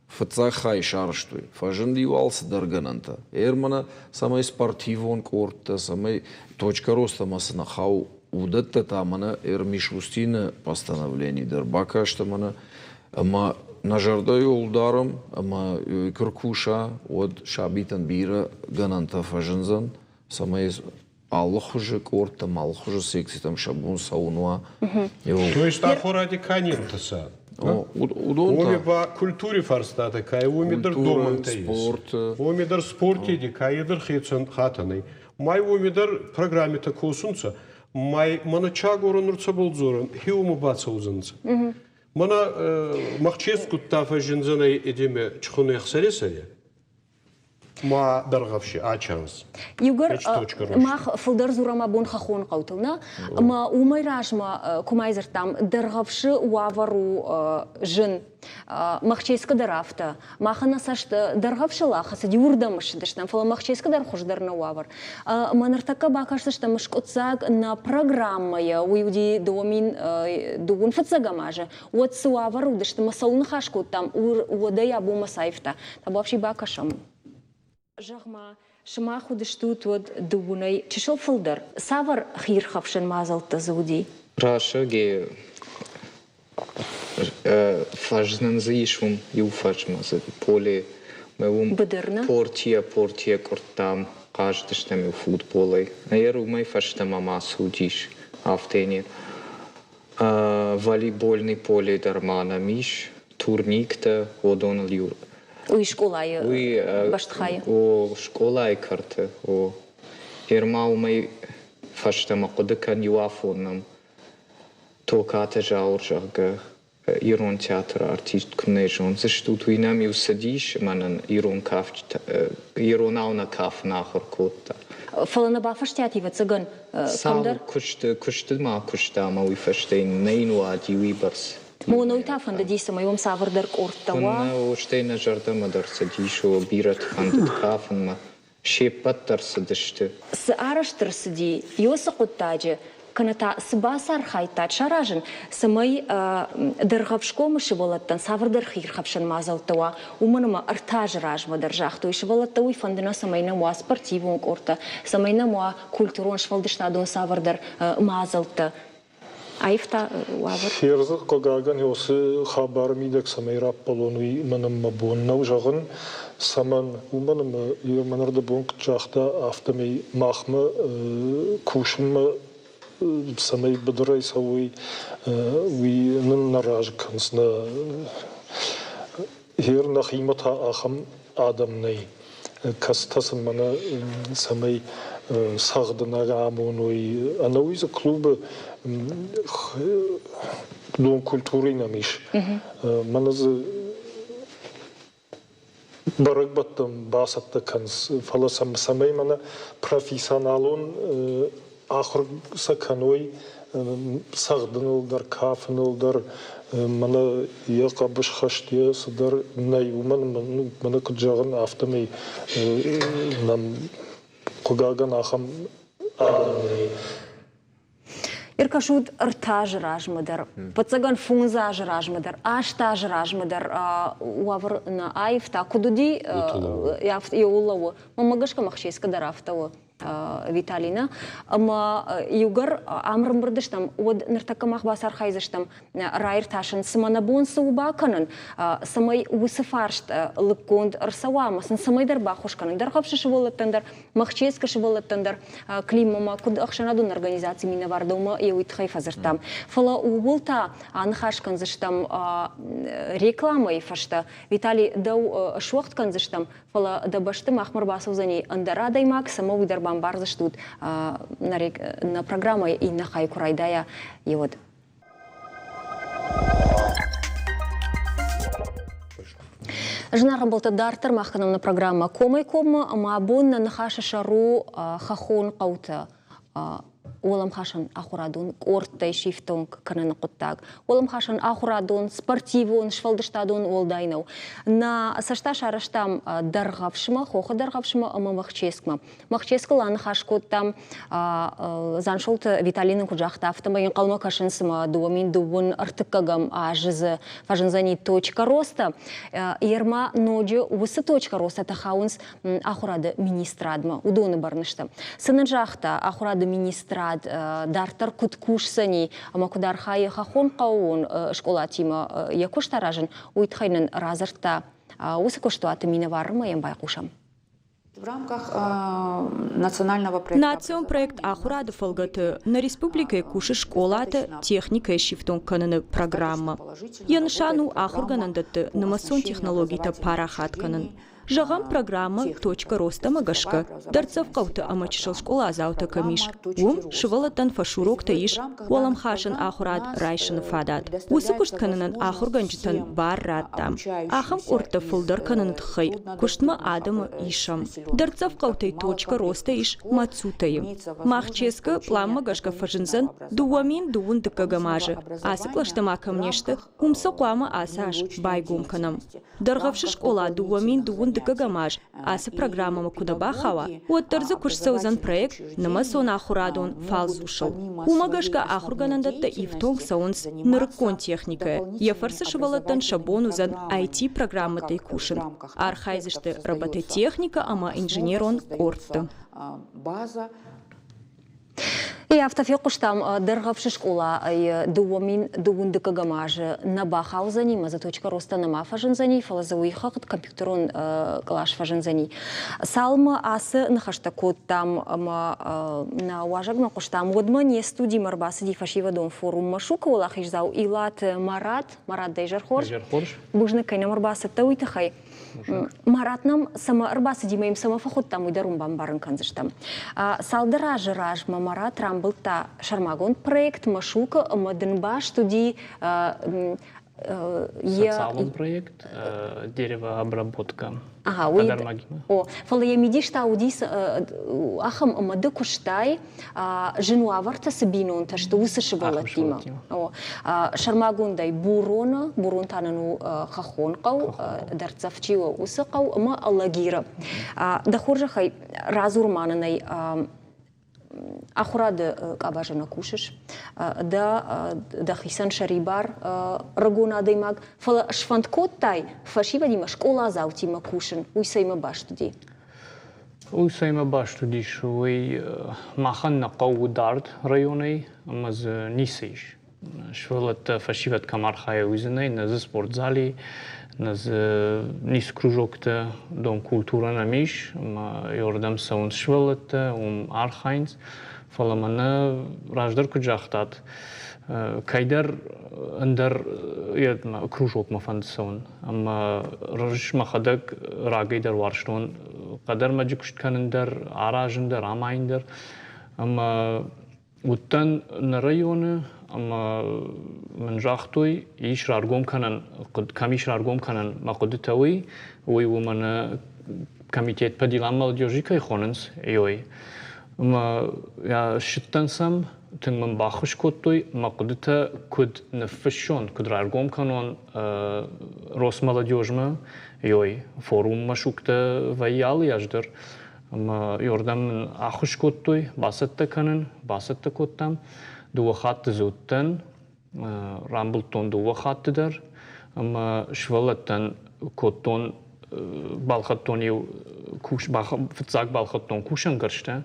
Фыццаг хай сарӕзтой, фӕзынди уал цыдӕр гӕнӕнтӕ. Ӕрмӕнӕ цӕмӕй спортивон къордтӕ, цӕмӕй точка роста-мӕ цы нӕ хауы, уыдӕттӕ та мӕнӕ Мишустины постановлени дӕр бакастӕ мӕнӕ ӕмӕ нӕ зӕрдӕйыл дарӕм ӕмӕ куы ркуса, уӕд сабитӕн бирӕ гӕнӕнтӕ фӕзындзӕн, цӕмӕй алы хуызы къордтӕм, алы хуызы секцитӕм сӕ бон цӕуын уа. То есть ахуради ка не нтыса? Уоми ба культури фарстатӕ ка уоми дӕр домӕнтӕ ес. Уоми дӕр спорти ка дӕр хецӕн хатӕнӕй. Май уоми дӕр программитӕ косунцӕ. Май мӕнӕ чагорӕ нур цӕбӕл дзорӕн, хеумӕ бацӕудзӕнцӕ. Мӕнӕ Махческудта фӕззиндзӕнӕй эдеме чхуне ӕхсӕресӕре. Ма Дӕргъӕвси ачанс. Иугӕр мах фылдӕр дзурӕм абон хӕххон хъӕутыл, нӕ? Ӕмӕ уымӕй размӕ, куы ма дзырдтам, Дӕргъӕвсы уавӕр у зын. Махческы дӕр афтӕ. Махӕн нӕ цӕст Дӕргъӕвсыл ахӕцыди, уырдӕм ссыдыстӕм, фӕлӕ Махческы дӕр хуыздӕр нӕ уавӕр. Ӕмӕ ныртӕккӕ бакӕсдзыстӕм скъуыддзаг нӕ программӕйӕ, уый уыди дыууын фыццӕгӕм азы, уӕд цы уавӕр уыдысты ӕмӕ цӕуыл ныхас кодтам, уӕдӕй абонмӕ цы аивта. Табуафси бакӕсӕм. Зӕгъ-ма, сымах уыдыстут уӕд дыууынӕй чысыл фылдӕр. Цавӕр хиирхӕфсӕн мадзӕлттӕ дзы уыди? Расыги фӕз нын дзы ис уым, иу фӕзмӕ дзы поле мӕ уым Быдырны? портийӕ портийӕ къуырдтам, хъазыдыстӕм-иу футболӕй. Ӕр уымӕй фӕстӕмӕ ма цы уыдис, афтӕ не. Волейбольный поле дӕр ма нӕм ис, турниктӕ, уыдоныл-иу. Уый скъолайы бӕстыхайы? О, скъолайы кӕрты, о. Гъер ма уымӕй фӕстӕмӕ хъуыды кӕн, иу афон нӕм Токаты Зауыр, зӕгъгӕ, ирон театры артист куы нӕ зондзыстут, уый нӕм-иу цыдис ӕмӕ нын ирон кафджытӕ, иронау нӕ кафын ахуыр кодта. Фӕлӕ нӕ бафӕстиат, ӕвӕццӕгӕн, кӕмдӕр? Куысты, куысты ма куыста ӕмӕ уый фӕстӕ йын нӕ йын уади уыйбӕрц. Моной та фӕндыди, цӕмӕй уым цавӕрдӕр къордтӕ уа? Куыннӕ, стӕй нӕ зӕрдӕмӕ дӕр цыдис, о, бирӕты фӕндыд кафынмӕ. Се ппӕт дӕр цыдысты. Цы арӕзт ӕрцыди Иосы хъуыддаджы, кӕнӕ та цы бацархайдтат саразын, цӕмӕй Дӕргъӕвсгомы сывӕллӕттӕн цавӕрдӕр хиирхӕфсӕн мадзӕлттӕ уа, уымӕн ӕмӕ ӕртӕ азы размӕ дӕр загътой, сывӕллӕттӕ уый фӕнды нӕ, цӕмӕй нӕм уа спортивон къордтӕ, цӕмӕй нӕм уа культурон, сфӕлдыстадон цавӕрдӕр мадзӕлттӕ. Аивта уавӕр. Фердзы, хъыгагӕн, уыцы хабары мидӕг цӕмӕй раппӕлон, уый мӕнӕн мӕ бон нӕу зӕгъын. Цӕмӕн? Уымӕн ӕмӕ йӕ мӕнӕрдӕбон куыд загъта, афтӕмӕй махмӕ кусынмӕ цӕмӕй быдырӕй цӕуой, уый нын нӕ разы кӕнынц. Нӕ Гъер нӕхимӕ та ахӕм адӕм нӕй, кӕцытӕ сын мӕнӕ цӕмӕй цӕгъдын амоной. Ӕнӕуый дзы клубы дон культурӕ нӕм ис. Мӕнӕ дзы бӕрӕгбӕттӕм бацӕттӕ кӕнынц, фӕлӕ сӕм цӕмӕй мӕнӕ профессионалон ахуыр сӕ кӕной цӕгъдыныл дӕр, кафыныл дӕр, мӕнӕ йӕ хъӕбысхӕст, йӕ цыдӕр нӕй, уымӕн мӕнӕ куыд зӕгъын, афтӕмӕй нӕм хъыгагӕн ахӕм адӕм нӕй. Ӕркӕсут ӕртӕ азы размӕ дӕр, фыццагӕн фондз азы размӕ дӕр, аст азы размӕ дӕр уавӕр нӕ аивта. Куыд уыди, еуыл лӕууы. Мӕнмӕ гӕсгӕ Махческы дӕр афтӕ у. Виталина. Ӕмӕ иугӕр ам ӕрӕмбырд стӕм, уӕд ныртӕккӕ мах бацархайдзыстӕм раиртасын, цымӕ нӕ бон цы у бакӕнын, цӕмӕй уыцы фарст лыггонд ӕрцӕуа ӕмӕ сын цӕмӕйдӕр баххуыс кӕнын. Дӕргъӕвсы сывӕллӕттӕн дӕр, Махческы сывӕллӕттӕн дӕр, Климмӕ куыд ӕхсӕнадон организацийы минӕвар дӕумӕ йӕ уый тыххӕй фӕдзырдтам. Фӕлӕ ууыл та аныхас кӕндзыстӕм рекламӕйы фӕстӕ. Виталий, дӕу суӕгъд кӕндзыстӕм, Фӕлӕ дӕ бӕсты махмӕ ӕрбацӕудзӕни ӕндӕр адӕймаг, цӕмӕ уый дӕр бамбардзыстут нӕ программӕйы иннӕ хай куы райдайа, уӕд. Зынаргъ ӕмбӕлттӕ, дарддӕр мах кӕнӕм нӕ программӕ Комӕй коммӕ ӕмӕ абон нӕ ныхасы сӕр у хӕххон хъӕутӕ. уӕлӕмхасӕн ахуырадон къордтӕй сифтонг кӕныны хъуыддаг. Уӕлӕмхасӕн ахуырадон, спортивон, сфӕлдыстадон уӕлдай нӕу. Нӕ цӕстӕ сарӕзтам Дӕргъӕвсмӕ, Хохы Дӕргъӕвсмӕ ӕмӕ Махческмӕ. Махческыл аныхас кодтам Дзансолты Виталий нын куыд загъта, афтӕмӕй ӕнхъӕлмӕ кӕсынц ӕмӕ 2002 ӕртыккӕгӕм азы дзы фӕзындзӕни точка роста. Ерма ноджы уыцы точка роста хауынц ахуырады министрадмӕ, уыдоны бӕрны сты. Цы нын загъта ахуырады министрад дарддӕр куыд кусдзӕни ӕмӕ куыд архайы хӕххон хъӕууон скъолатимӕ йӕ куыст аразын, уый тыххӕй нын радзырдта уыцы куыстуаты минӕвармӕ йӕм байхъусӕм. Национ проект Ахуырады фӕлгӕты нӕ республикӕйы кусы скъолаты техникӕйы сифтонг кӕныны программӕ. Йӕ нысан у ахуыргӕнӕндӕтты нымӕцон технологитӕ парахат кӕнын. Зӕгъӕм, программӕ «Точка роста»-мӕ гӕсгӕ дӕрддзӕф хъӕуты ӕмӕ чысыл скъоладзаутӕ кӕм ис, уым сывӕллӕттӕн фӕсуроктӕ ис уӕлӕмхасӕн ахуырад райсыны фадат. Уыцы куыст кӕнынӕн ахуыргӕнджытӕн бар радтам. Ахӕм къордтӕ фылдӕр кӕныны тыххӕй куыстмӕ адӕмы исӕм. Дӕрддзӕф хъӕутӕй Точка роста ис Мацутӕйы. Махческы пъланмӕ гӕсгӕ фӕзындзӕн 2000 дыккӕгӕм азы. Ацы кълӕстӕ ма кӕм не сты, уым сӕ хъуамӕ ацы аз байгом кӕнӕм. Дӕргъӕвсы скъола 2002 дыккӕгӕм аз ацы программӕмӕ куы нӕ бахауа, уӕддӕр дзы куыст цӕудзӕн проект нымӕцон ахуырадон фалдзусыл. Уымӕ гӕсгӕ ахуыргӕнӕндӕттӕ ифтонг цӕуынц нырыккон техникӕйӕ, йӕ фӕрцы сывӕллӕттӕн сӕ бон уыдзӕн IT-программӕтӕй кусын, архайдзысты робототехникӕ ӕмӕ инженерон къордты. И афтӕ фехъуыстам, Дӕргъӕвсы скъолайы 2002 дыккӕгӕм азы нӕ бахаудзӕни, ӕмӕ дзы точка роста нӕма фӕзындзӕни, фӕлӕ дзы уый хыгъд компьютерон кълас фӕзындзӕни. Цалынмӕ ацы ныхӕстӕ кодтам ӕмӕ нӕ уазӕгмӕ хъуыстам, уӕдмӕ не студимӕ ӕрбацыди фӕсивӕдон форум Машук-ы уӕлахиздзау Илаты Марат. Марат, дӕ изӕр хорз. Изӕр хорз. Бузныг, кӕй нӕм ӕрбацыдтӕ, уый тыххӕй. Марат нӕм цӕмӕ ӕрбацыди ӕмӕ йӕм цӕмӕ фӕхуыдтам, уый дӕр уын бамбарын кӕндзыстӕм. Цалдӕр азы размӕ Марат рамбылдта сӕрмагонд проект Машука ӕмӕ дын баст уыди Социалон проект деревообработка. Ага, уый, о, фӕлӕ йӕ мидис та уыди ахӕм, ӕмӕ ды куыстай, зын уавӕртӕ цы бинонтӕ сты, уыцы сывӕллӕттимӕ. О, сӕрмагондӕй Буроны, Бурон та нын у хӕххон хъӕу, дӕрддзӕф чи у, уыцы хъӕу ӕмӕ Алагиры. Дӕ хорзӕхӕй, радзур ма нын ӕй, ахуырады къабазы нӕ кусыс, дӕ дӕхицӕн сӕрибар рагон адӕймаг, фӕлӕ сфӕнд кодтай фӕсивӕдимӕ, скъоладзаутимӕ кусын, уый цӕимӕ баст уыди? Уый цӕимӕ баст уыдис, уый махӕн нӕ хъӕу у дард районӕй ӕмӕ дзы ницы ис. Сывӕллӕттӕ, фӕсивӕд кӕм архайы, уый дзы нӕй, нӕ дзы спортзали, нӕ дзы ницы кружоктӕ, дом культурӕ нӕм ис, ӕмӕ еуырдӕм цӕуынц сывӕллӕттӕ, уым архайынц. Фӕлӕ мӕнӕ раздӕр куыд загътат, кӕйдӕр ӕндӕр кружокмӕ фӕнды цӕуын. Ӕмӕ рыз мӕхӕдӕг рагӕй дӕр уарзтон хъӕдӕрмӕджы куыст кӕнын дӕр, аразын дӕр, амайын дӕр. Ӕмӕ уыдтӕн нӕ районы ӕмӕ мын загътой, ис раргом кӕнӕн, кӕм ис раргом кӕнӕн мӕ хъуыдытӕ уый, уый у мӕнӕ комитет по делам молодежи кӕй хонынц, ой. Ӕмӕ ссыдтӕн сӕм, тынг мын баххуыс кодтой, мӕ хъуыдытӕ куыд ныффыссон, куыд раргом кӕнон Росмолодежмӕ, ой, форум Машуктӕ вӕййы алы аз дӕр. Ӕмӕ ёрдӕм мын ӕххуыс кодтой бацӕттӕ кӕнын, бацӕттӕ кодтам. Дыууӕ хатты дзы уыдтӕн, рамбылдтон дыууӕ хатты дӕр ӕмӕ сывӕллӕттӕн кодтон, балхӕдтон иу фыццаг балхӕдтон кусӕнгӕрзтӕ,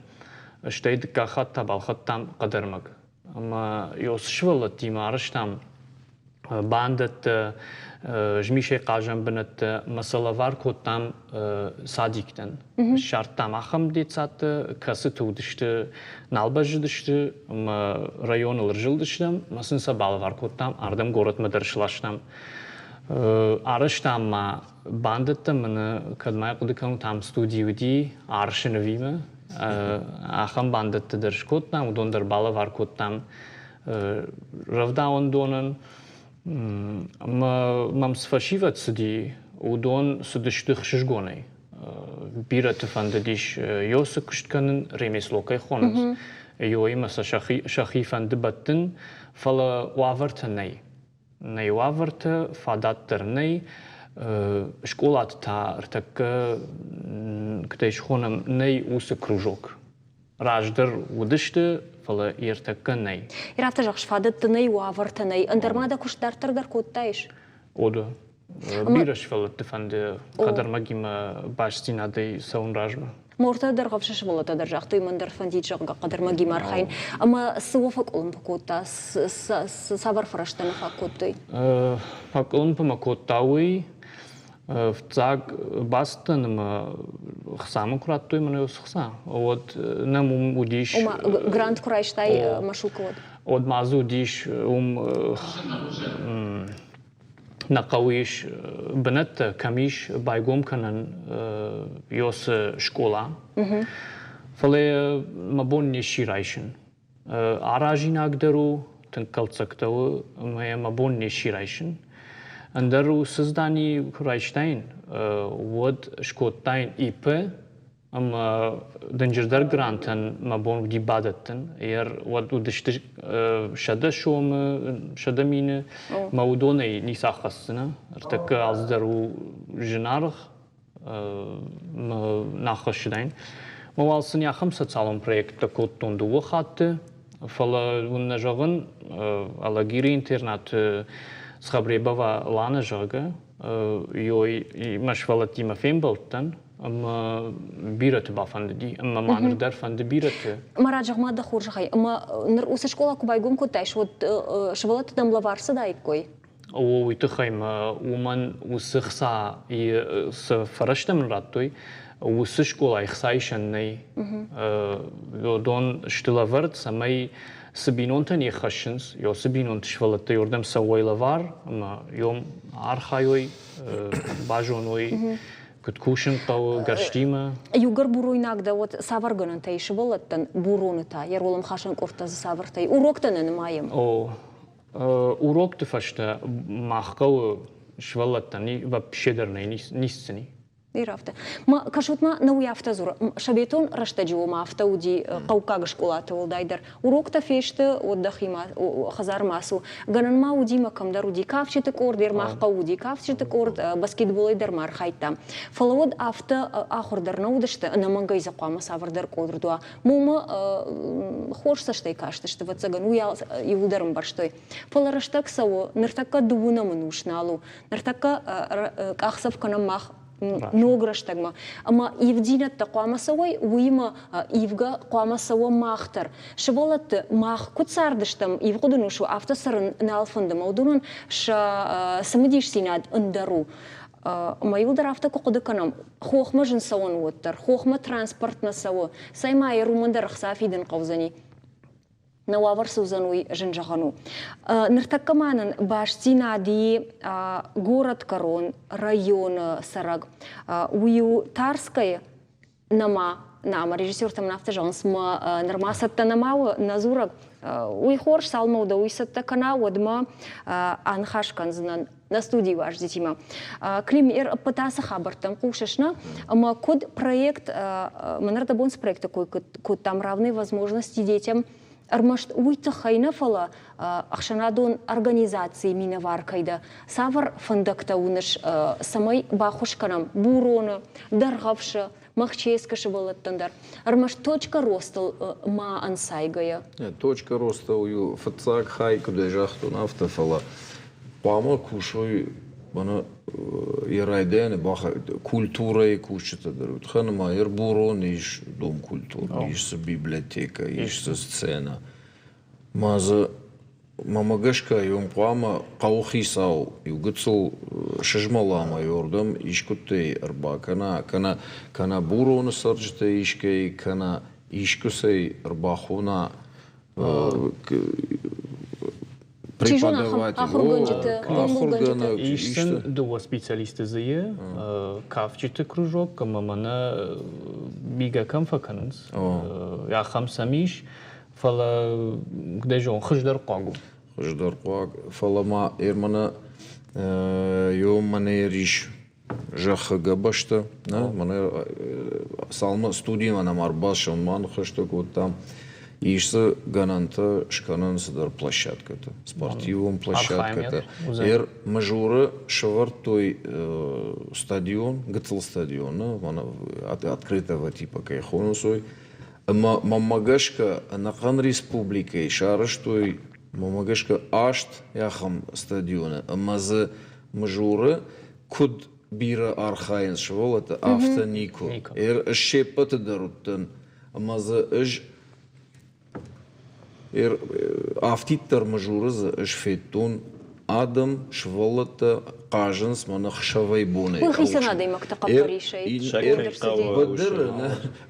стӕй дыккаг хатт та балхӕдтам хъӕдӕрмӕг. Ӕмӕ ёс сывӕллӕттимӕ арӕзтам бандӕттӕ, змисӕй хъазӕн бынӕттӕ ӕмӕ сӕ лӕвар кодтам садиктӕн. Ссардтам ахӕм детсадтӕ, кӕцыты уыдысты, нал бӕззыдысты ӕмӕ районыл ӕрзылдыстӕм ӕмӕ сын сӕ балӕвар кодтам, ардӕм горӕтмӕ дӕр сластам. Арӕзтам ма бандӕттӕ мӕнӕ, кӕд ма хъуыды кӕнут, ам студи уыди арсы нывимӕ. Ахӕм бандӕттӕ дӕр скодтам, уыдон дӕр балӕвар кодтам рӕвдауӕндонӕн. Ӕмӕ мӕм цы фӕсивӕд цыди, уыдон цыдысты хсызгонӕй. Бирӕты фӕндыдис ёсы куыст кӕнын, ремесло кӕй хонынц. Ёимӕ сӕ сӕхи фӕнды бӕттын, фӕлӕ уавӕртӕ нӕй. Нӕй уавӕртӕ, фадат дӕр нӕй. Скъолаты та ӕртӕккӕ, куыд ӕй схонӕм, нӕй уыцы кружок. Раздӕр уыдысты, фӕлӕ ӕртӕккӕ нӕй. Афтӕ зӕгъыс, фадӕттӕ нӕй, уавӕртӕ нӕй. Ӕндӕр ма дӕ куыст дарддӕр дӕр кодтаис? Ода. Бирӕ сывӕллӕтты фӕнды хъӕдӕрмӕгимӕ бастдзинадӕй цӕуын размӕ. Мортӕ дӕр гъӕвсы сывӕллӕттӕ дӕр загътой, мӕн дӕр фӕндид, зӕгъгӕ, хъӕдӕрмӕгимӕ архайын. Ӕмӕ цы уӕ фӕкъуылымпы кодта, цавӕр фӕрӕзтӕ нӕ фаг кодтой? Фӕкъуылымпы мӕ кодта уый, фыццаг бацыдтӕн ӕмӕ хца мын куы радтой, мӕнӕ уыцы хца, уӕд нӕм уым уыдис... Ома, грант куы райстай Машукы, уӕд? Уӕд ма дзы уыдис уым нӕ хъӕуы ис бынӕттӕ, кӕм ис байгом кӕнӕн ёсы скъола. Фӕлӕ мӕ бон не сси райсын. Аразинаг дӕр у, тынг кӕлддзӕгтӕ у, ӕмӕ мӕ бон не сси райсын. Ӕндӕр уыцы здани куы райстаин, уӕд скодтаин ИП, ӕмӕ дынджырдӕр грантӕн мӕ бон уыди бадӕттын. Ер уӕд уыдысты 100 сомы, 100 000, мӕ уыдонӕй ницы аххӕсдзынӕ. Ӕртӕккӕ алцыдӕр у зынаргъ, нӕ аххӕссыдаин. Мӕ уал сын ахӕм социалон проекттӕ кодтон дыууӕ хатты, фӕлӕ уын нӕ зӕгъын, Алагиры интернаты Схабребова Лана, зӕгъгӕ, ёй мӕ сывӕллӕттимӕ фембӕлдтӕн, ӕмӕ бирӕты бафӕндыди, ӕмӕ ма ныр дӕр фӕнды бирӕты. Марат, зӕгъ-ма дӕ хорзӕхӕй, ӕмӕ ныр уыцы скъола куы байгом кодтаис, уӕд сывӕллӕтты дӕм лӕвар цыдаиккой? О, уый тыххӕй мӕ уымӕн уыцы хца цы фӕрӕзтӕ мын радтой, уыцы скъолайы хца исӕн нӕй. Уыдон сты лӕвӕрд, цӕмӕй цы бинонтӕ не ххӕссынц, цы бинонты сывӕллӕттӕ уырдӕм цӕуой лӕвар ӕмӕ йом архайой, базоной, куыд кусын хъӕуы гӕрзтимӕ. Иугӕр буруйнаг дӕ, уӕд цавӕр гӕнӕнтӕ ис сывӕллӕттӕн буроны та, йӕ ролӕмхасӕн къордтӕ дзы цавӕртӕй? Уроктӕ нӕ нымайӕм. О, урокты фӕстӕ мах хъӕуы сывӕллӕттӕн вообще дӕр нӕй ницыни. Афтӕ. Ма кӕсут ма, нӕ уый афтӕ дзуры. Советон рӕстӕджы уымӕ афтӕ уыди хъӕуккаг скъолаты уӕлдайдӕр. Уроктӕ фесты, уӕд дӕхимӕ хӕдзармӕ ацу. Гӕнӕн ма уыди мӕ кӕмдӕр уыди кафджыты къорд, Ермах хъӕу уыди кафджыты къорд, баскетболӕй дӕр ма архайдта. Фӕлӕ уӕд афтӕ ахуыр дӕр нӕ уыдысты, ӕнӕмӕнгӕй дзы хъуамӕ цавӕрдӕр къорд уа. Мумӕ хорз цӕстӕй кастысты, ӕвӕццӕгӕн, уый иууылдӕр ӕмбӕрстой. Фӕлӕ рӕстӕг цӕуы, ныртӕккӕ дыууынӕм ӕнус нал у. Ныртӕккӕ къахдзӕф кӕнӕм мах ног рӕстӕгмӕ. Ӕмӕ ивддзинӕдтӕ хъуамӕ цӕуой, уыимӕ ивгӕ хъуамӕ цӕуӕм мах дӕр. Сывӕллӕтты мах куыд цардыстӕм, ивгъуыд ӕнус у, афтӕ цӕрын нал фӕнды ӕмӕ уыдонӕн сӕ цымыдисдзинад ӕндӕр у. Ӕмӕ иуылдӕр афтӕ куы хъуыды кӕнӕм, хохмӕ зын цӕуӕн уӕддӕр, хохмӕ транспорт нӕ цӕуы, цӕй ма йӕ уымӕн дӕр ӕхца фидын хъӕудзӕни. Нӕ уавӕр цы уыдзӕн, уый зын зӕгъӕн у. Ныртӕккӕ ма нын бастдзинад и горӕтгӕрон районы цӕрӕг. Уый у Тарскӕйы нӕма, нӕма режиссертӕ мын афтӕ зӕгъынц, мӕ нырма цӕттӕ нӕма у нӕ дзурӕг. Уый хорз, цалынмӕ дӕ уый цӕттӕ кӕна, уӕдмӕ аныхас кӕндзынӕн нӕ студийы уазджытимӕ. Клим, ӕппӕт ацы хабӕрттӕм хъусыс, нӕ? Ӕмӕ куыд проект, мӕ ныр цы проекты кой кодтам, равные возможности детям, ӕрмӕст уый тыххӕй нӕ, фӕлӕ ӕхсӕнадон организацийы минӕвар кӕй дӕ, цавӕр фӕндӕгтӕ уыныс, цӕмӕй баххуыс кӕнӕм Буроны, Дӕргъӕвсы, Махческы сывӕллӕттӕн дӕр, ӕрмӕст точка ростыл ма ӕнцайгӕйӕ? Точка роста у фыццаг хай, куыд ӕй загътон, афтӕ, фӕлӕ хъуамӕ кусой мӕнӕ йӕ райдайӕны культурӕйы кусджытӕ дӕр. Уыдхӕн ма Ӕрбурон ис дом культуры, ис дзы библиотекӕ, ис дзы сценӕ. Ма дзы мӕмӕ гӕсгӕ йом хъуамӕ хъӕуыхицау иу гыццыл сызмӕла ӕмӕ йордӕм искуыдтӕй ӕрбакӕна, кӕнӕ кӕнӕ Буроны цӕрджытӕй искӕй, кӕнӕ искуыцӕй ӕрбахона преподаватель, ахуыргӕнӕг. Ис сын дыууӕ специалисты дзы кафджыты кружок ӕмӕ мӕнӕ бигӕ кӕм фӕкӕнынц, ахӕм сӕм ис. Фӕлӕ, куыдӕй зон, хуыздӕр хъуаг у. Хуыздӕр хъуаг, фӕлӕ ма Ермана ё мӕнӕ ис зӕххы гӕбӕзтӕ, нӕ, мӕнӕ цалынмӕ студимӕ нӕма ӕрбацӕуын, ма ныхӕстӕ кодтам. Ис дзы гӕнӕнтӕ скӕнӕн цыдӕр площадкӕтӕ, спортивон площадкӕтӕ. Ер Мызуры сӕвӕрдтой стадион, гыццыл стадион, открытого типа кӕй хонынц, уый. Ӕмӕ мӕнмӕ гӕсгӕ ӕнӕхъӕн республикӕйы сарӕзтой, мӕнмӕ гӕсгӕ, аст ахӕм стадионы. Ӕмӕ дзы Мызуры куыд бирӕ архайынц сывӕллӕттӕ, афтӕ никуы. Ӕз се ппӕты дӕр уыдтӕн ӕмӕ дзы ӕз афтиддӕр Мызуры дзы ӕз федтон адӕм, сывӕллӕттӕ хъазынц мӕнӕ хсӕвӕй-бонӕй. Уый хицӕн адӕймӕгты хъӕппӕрисӕй Быдыры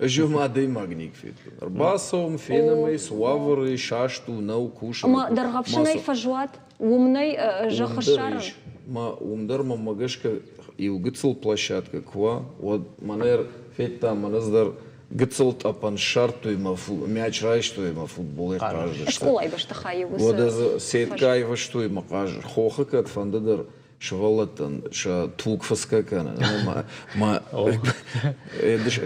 ӕз уым адӕймаг ник федтон. Ӕрбацӕуӕм, фенӕм ӕй, цы уавӕры саст у, нӕу, кусы. Ӕмӕ Дӕргъӕвсынӕй фӕзуат уым нӕй зӕхх ссарын? Уым дӕр мӕнмӕ гӕсгӕ иу гыццыл площадкӕ куы уа, уӕд мӕнӕ федтам, мӕнӕ дӕр гыццыл тъӕпӕн ссардтой мӕ мяч райстой ӕмӕ футболӕй хъазыдысты. Скъолайы бӕстыхайы уыцы Уӕдӕ дзы сеткӕ айвӕзтой ӕмӕ хъаз хохы кӕд фӕнды дӕр сывӕллӕттӕн сӕ туг фыцгӕ кӕнын.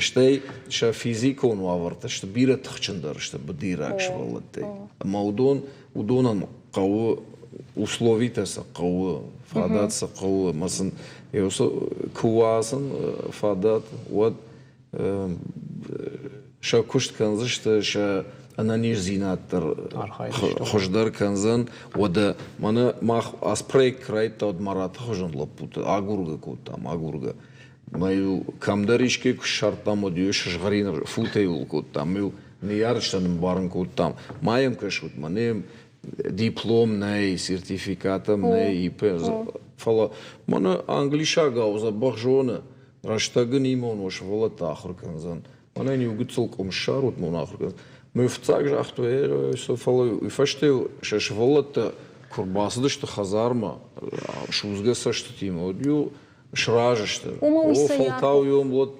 Стӕй сӕ физикон уавӕртӕ сты бирӕ тыхджындӕр сты быдираг сывӕллӕттӕй. Ӕмӕ уыдон уыдонӕн хъӕуы условитӕ сӕ хъӕуы, фадат сӕ хъӕуы ӕмӕ сын куы уа сын фадат, уӕд сӕ куыст кӕндзысты, сӕ ӕнӕниздзинад дӕр хуыздӕр кӕндзӕн. Уӕдӕ мӕнӕ мах ацы проект райдыдта, уӕд Мараты хуызӕн лӕппуты агургӕ кодтам, агургӕ. Мӕ-иу кӕмдӕр искӕй куы ссардтам, уӕд-иу сызгъӕрин футӕй-иу кодтам, иу ныййарджытӕн ӕмбарын кодтам, ма йӕм кӕсут, мӕнӕ йӕм диплом нӕй, сертификат ӕм нӕй, ИП. Фӕлӕ мӕнӕ англисагау дзӕбӕх зоны, Рӕстӕг ын имон уӕ сывӕллӕтты ахуыр кӕндзӕн. Мӕнӕн иу гыццыл къуым ссарут, мон ахуыр кӕндзӕн. Мӕ фыццаг загътой, фӕлӕ уый фӕстӕ сӕ сывӕллӕттӕ куы рбацыдысты хӕдзармӕ судзгӕ цӕстытимӕ, уӕд-иу сразы сты. О, фӕлтау-иу уӕд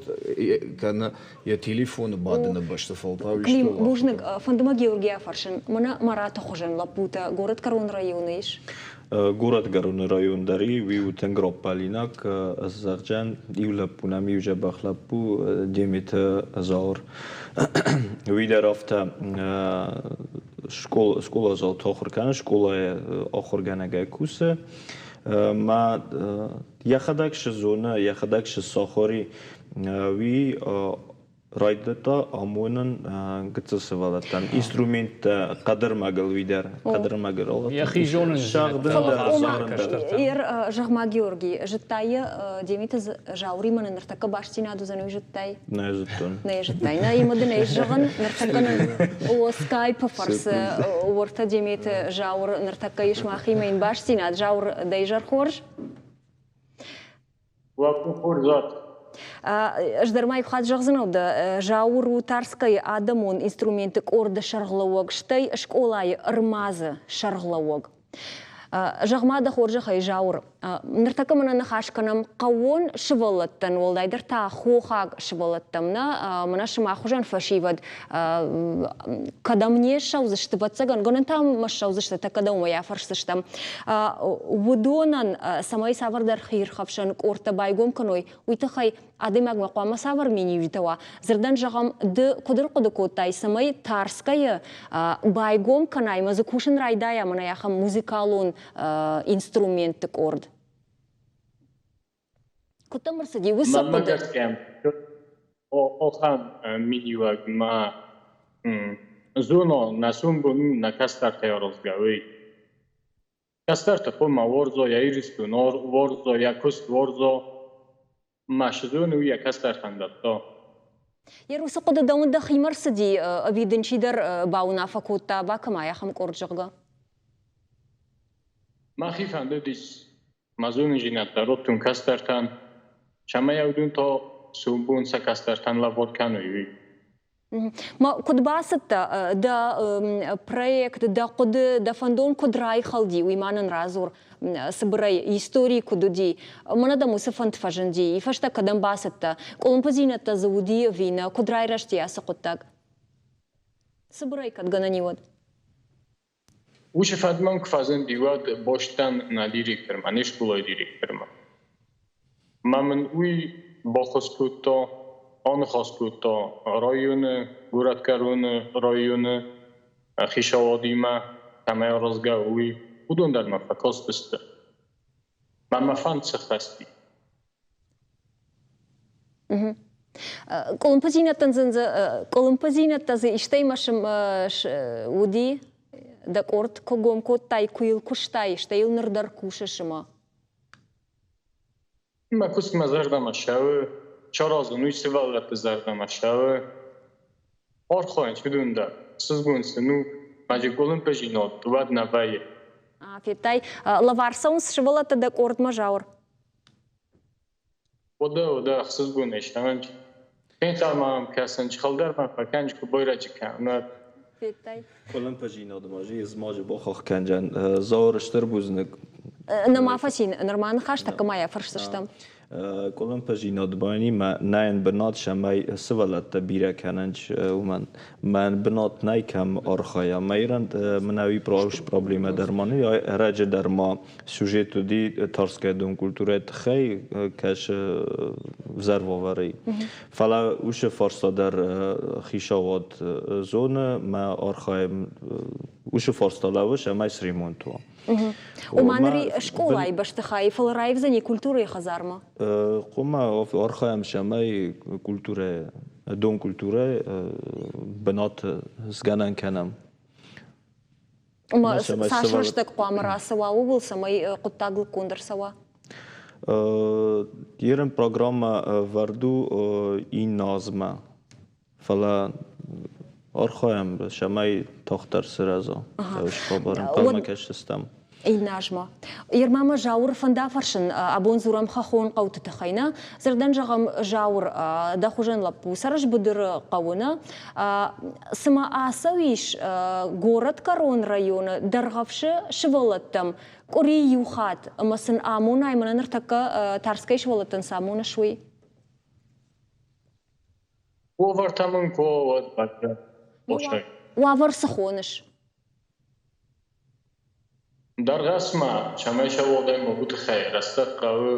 кӕнӕ йӕ телефоны бадыны бӕсты фӕлтау исты. Клим, бузныг. Фӕнды мӕ Георгийӕ фӕрсын, мӕнӕ Мараты хуызӕн лӕппутӕ горӕтгӕрон районы ис? Горӕтгӕроны район дӕр и, уый у тынг раппӕлинаг. Ӕз зӕгъдзӕн, иу лӕппу нӕм, иу дзӕбӕх лӕппу, Деметы Зауыр. Уый дӕр афтӕ скъоладзауты ахуыр кӕны, скъолайы ахуыргӕнӕгӕй кусы. Мӕ йӕхӕдӕг цы зоны, йӕхӕдӕг цы сахуыр и, уый райдыдта амонын гыццыл сывӕллӕттӕн инструменттӕ хъӕдырмӕгыл уый дӕр хъӕдырмӕгыл йӕхи зонын Ер, зӕгъ-ма, Георги, зыдтай йӕ Демиты Зауримӕ нын ныртӕккӕ бастдзинад уыдзӕн, уый зыдтай? Нӕ зыдтон. Нӕ зыдтай. Нӕ, имӕ дын ӕй зӕгъын, ныртӕккӕ нын о скайпы фӕрцы уӕртӕ Деметы Зауыр ныртӕккӕ ис махимӕ йын бастдзинад. Зауыр, дӕ изӕр хорз? Лӕппу хорзат. Ӕз дӕр ма иу хатт зӕгъдзынӕн дӕ, Зауыр у Тарскӕйы адӕмон инструменты къорды сӕргълӕууӕг, стӕй скъолайы ӕрмадзы сӕргълӕууӕг. Зӕгъ-ма дӕ хорзӕхӕй, Зауыр, ныртӕккӕ мӕнӕ ныхас кӕнӕм хъӕууон сывӕллӕттӕн, уӕлдайдӕр та хохаг сывӕллӕттӕм, нӕ, мӕнӕ сымах хуызӕн фӕсивӕд кӕдӕм не ссӕудзысты, ӕвӕццӕгӕн, гӕнӕн та ма ссӕудзысты, тӕккӕ дӕумӕ йӕ афӕрсдзыстӕм. Уыдонӕн, цӕмӕй цавӕрдӕр хиирхӕфсӕн къордтӕ байгом кӕной, уый тыххӕй адӕймагмӕ хъуамӕ цавӕр миниуджытӕ уа? Дзырдӕн зӕгъӕм, ды куыд ӕрхъуыды кодтай, цӕмӕй Тарскӕйы байгом кӕнай ӕмӕ дзы кусын райдайа мӕнӕ ахӕм музыкалон инструментты къорд? Куыд дӕм ӕрцыди уыцы Мӕнмӕ хъуыды? гӕсгӕ, охӕн миниуӕг ма зоно нӕ сомбон нӕ кӕстӕртӕй аразгӕ, уый. Кӕстӕртӕ хъуамӕ уарзой йӕ Ирыстон, уарзой йӕ куыст, уарзой ма цы зоны, уый йӕ кӕстӕртӕн дӕтта. Йе уыцы хъуыды дӕуӕн дӕхимӕ рцыди ӕви дын чидӕр бауынаффӕ кодта, бакӕ-ма ахӕм къорд, зӕгъгӕ? Мӕхи фӕндыдис Мӕ зонындзинӕдтӕ радтон кӕстӕртӕн, цӕмӕй уыдон та сомбон сӕ кӕстӕртӕн лӕвар кӕной, уый. Ма куыд бацыдтӕ дӕ проект, дӕ хъуыды, дӕ фӕндон куыд райхӕлди, уый ма нын радзур цыбырӕй, истори куыд уыди? Мӕнӕ дӕм уыцы фӕнд фӕзынди, и фӕстӕ кӕдӕм бацыдтӕ? Къуылымпыдзинӕдтӕ дзы уыди ӕви нӕ? Куыд райрӕзти ацы хъуыддаг? Цыбырӕй кӕд гӕнӕн и, уӕд. Уыцы фӕд мӕм куы фӕзынди, уӕд бостӕн нӕ директормӕ, не скъолайы директормӕ. Мӕ мын уый баххуыс кодта, аныхас кодта районы, горӕтгӕроны районы. хицауадимӕ кӕмӕй аразгӕ у, уый, уыдон дӕр мӕ фӕкастысты. Мӕ мӕ фӕнд сыххӕст и. Къуылымпыдзинӕдтӕн дзы къуылымпыдзинӕдтӕ дзы истӕй уыди? Дӕ къорд куы гом кодтай, куы йыл куыстай, стӕй йыл ныр дӕр кусыс ӕмӕ? Мӕ куыст мӕ зӕрдӕмӕ цӕуы, саразын уый сывӕллӕтты зӕрдӕмӕ цӕуы. Архайынц уыдон дӕр, сызгон сын у, мӕ къуылымпыдзинад уӕд нӕ вӕййы. Федтай, лӕвар цӕуынц сывӕллӕттӕ дӕ къордмӕ, Зауыр? Уӕдӕ, уӕдӕ, ӕхсызгонӕй стӕм. Фенхъӕлмӕ мӕм кӕсын, чхӕлдӕр мӕ фӕкӕн, куы байрӕджы кӕнӕд. Федтай? Къуылымпыдзинады ма змаджы бахахх кӕнджан. Зауыр, стыр бузныг. Нӕма фӕци, нырма ныхас тӕккӕ ма йӕ фӕрсдзыстӕм. Къуылымпыдзинад байни нӕйӕн бынат, цӕмӕй сывӕллӕттӕ бирӕ кӕнынц, уымӕн. Мӕн бынат нӕй кӕм архайа. Мӕйран мын проблемӕ дӕр ма нӕй, ӕрӕджы дӕр ма сюжет уыди Тарская дом культурӕйы тыххӕй, кӕсы взӕр уавӕрӕй. Фӕлӕ уыцы фарста дӕр хицауад зоны, мӕ архайӕм уыцы фарста лӕууы, цӕмӕй сремонт уа. Ома ныр скъолайы бӕстыхайы, фӕлӕ раивдзӕни культурӕйы хӕдзармӕ? Хъуамӕ архайӕм, цӕмӕй культурӕ, дон культурӕ бынат сгӕнӕн кӕнӕм. Ома цас рӕстӕг хъуамӕ рацӕуа ууыл, цӕмӕй хъуыддаг лыггонд ӕрцӕуа? Ерын программӕ вӕрд у иннӕ азмӕ, фӕлӕ архайӕм, цӕмӕй тагъддӕр сырӕза. Хабар ӕнхъӕлмӕ кӕсдзыстӕм. Иннӕ азмӕ. Ерма мӕ Зауыр фӕнда фӕрсын, абон дзурӕм хӕххон хъӕуты тыххӕй, нӕ? Дзырдӕн зӕгъӕм, Зауыр, дӕ хуызӕн лӕппу, цӕрыс быдыры хъӕуы, нӕ? Цымӕ ацӕуис горӕтгӕрон районы Дӕргъӕвсы сывӕллӕттӕм къуыри иу хатт ӕмӕ сын амонай, мӕнӕ ныртӕккӕ Тарскӕйы сывӕллӕттӕн цы амоныс, уый? Уавӕртӕ мын куы уӕд Уавӕр цы хоныс? Дӕргъӕцмӕ, цӕмӕй сӕ уӕлдай мӕгуы тыххӕй рӕстӕг хъӕуы,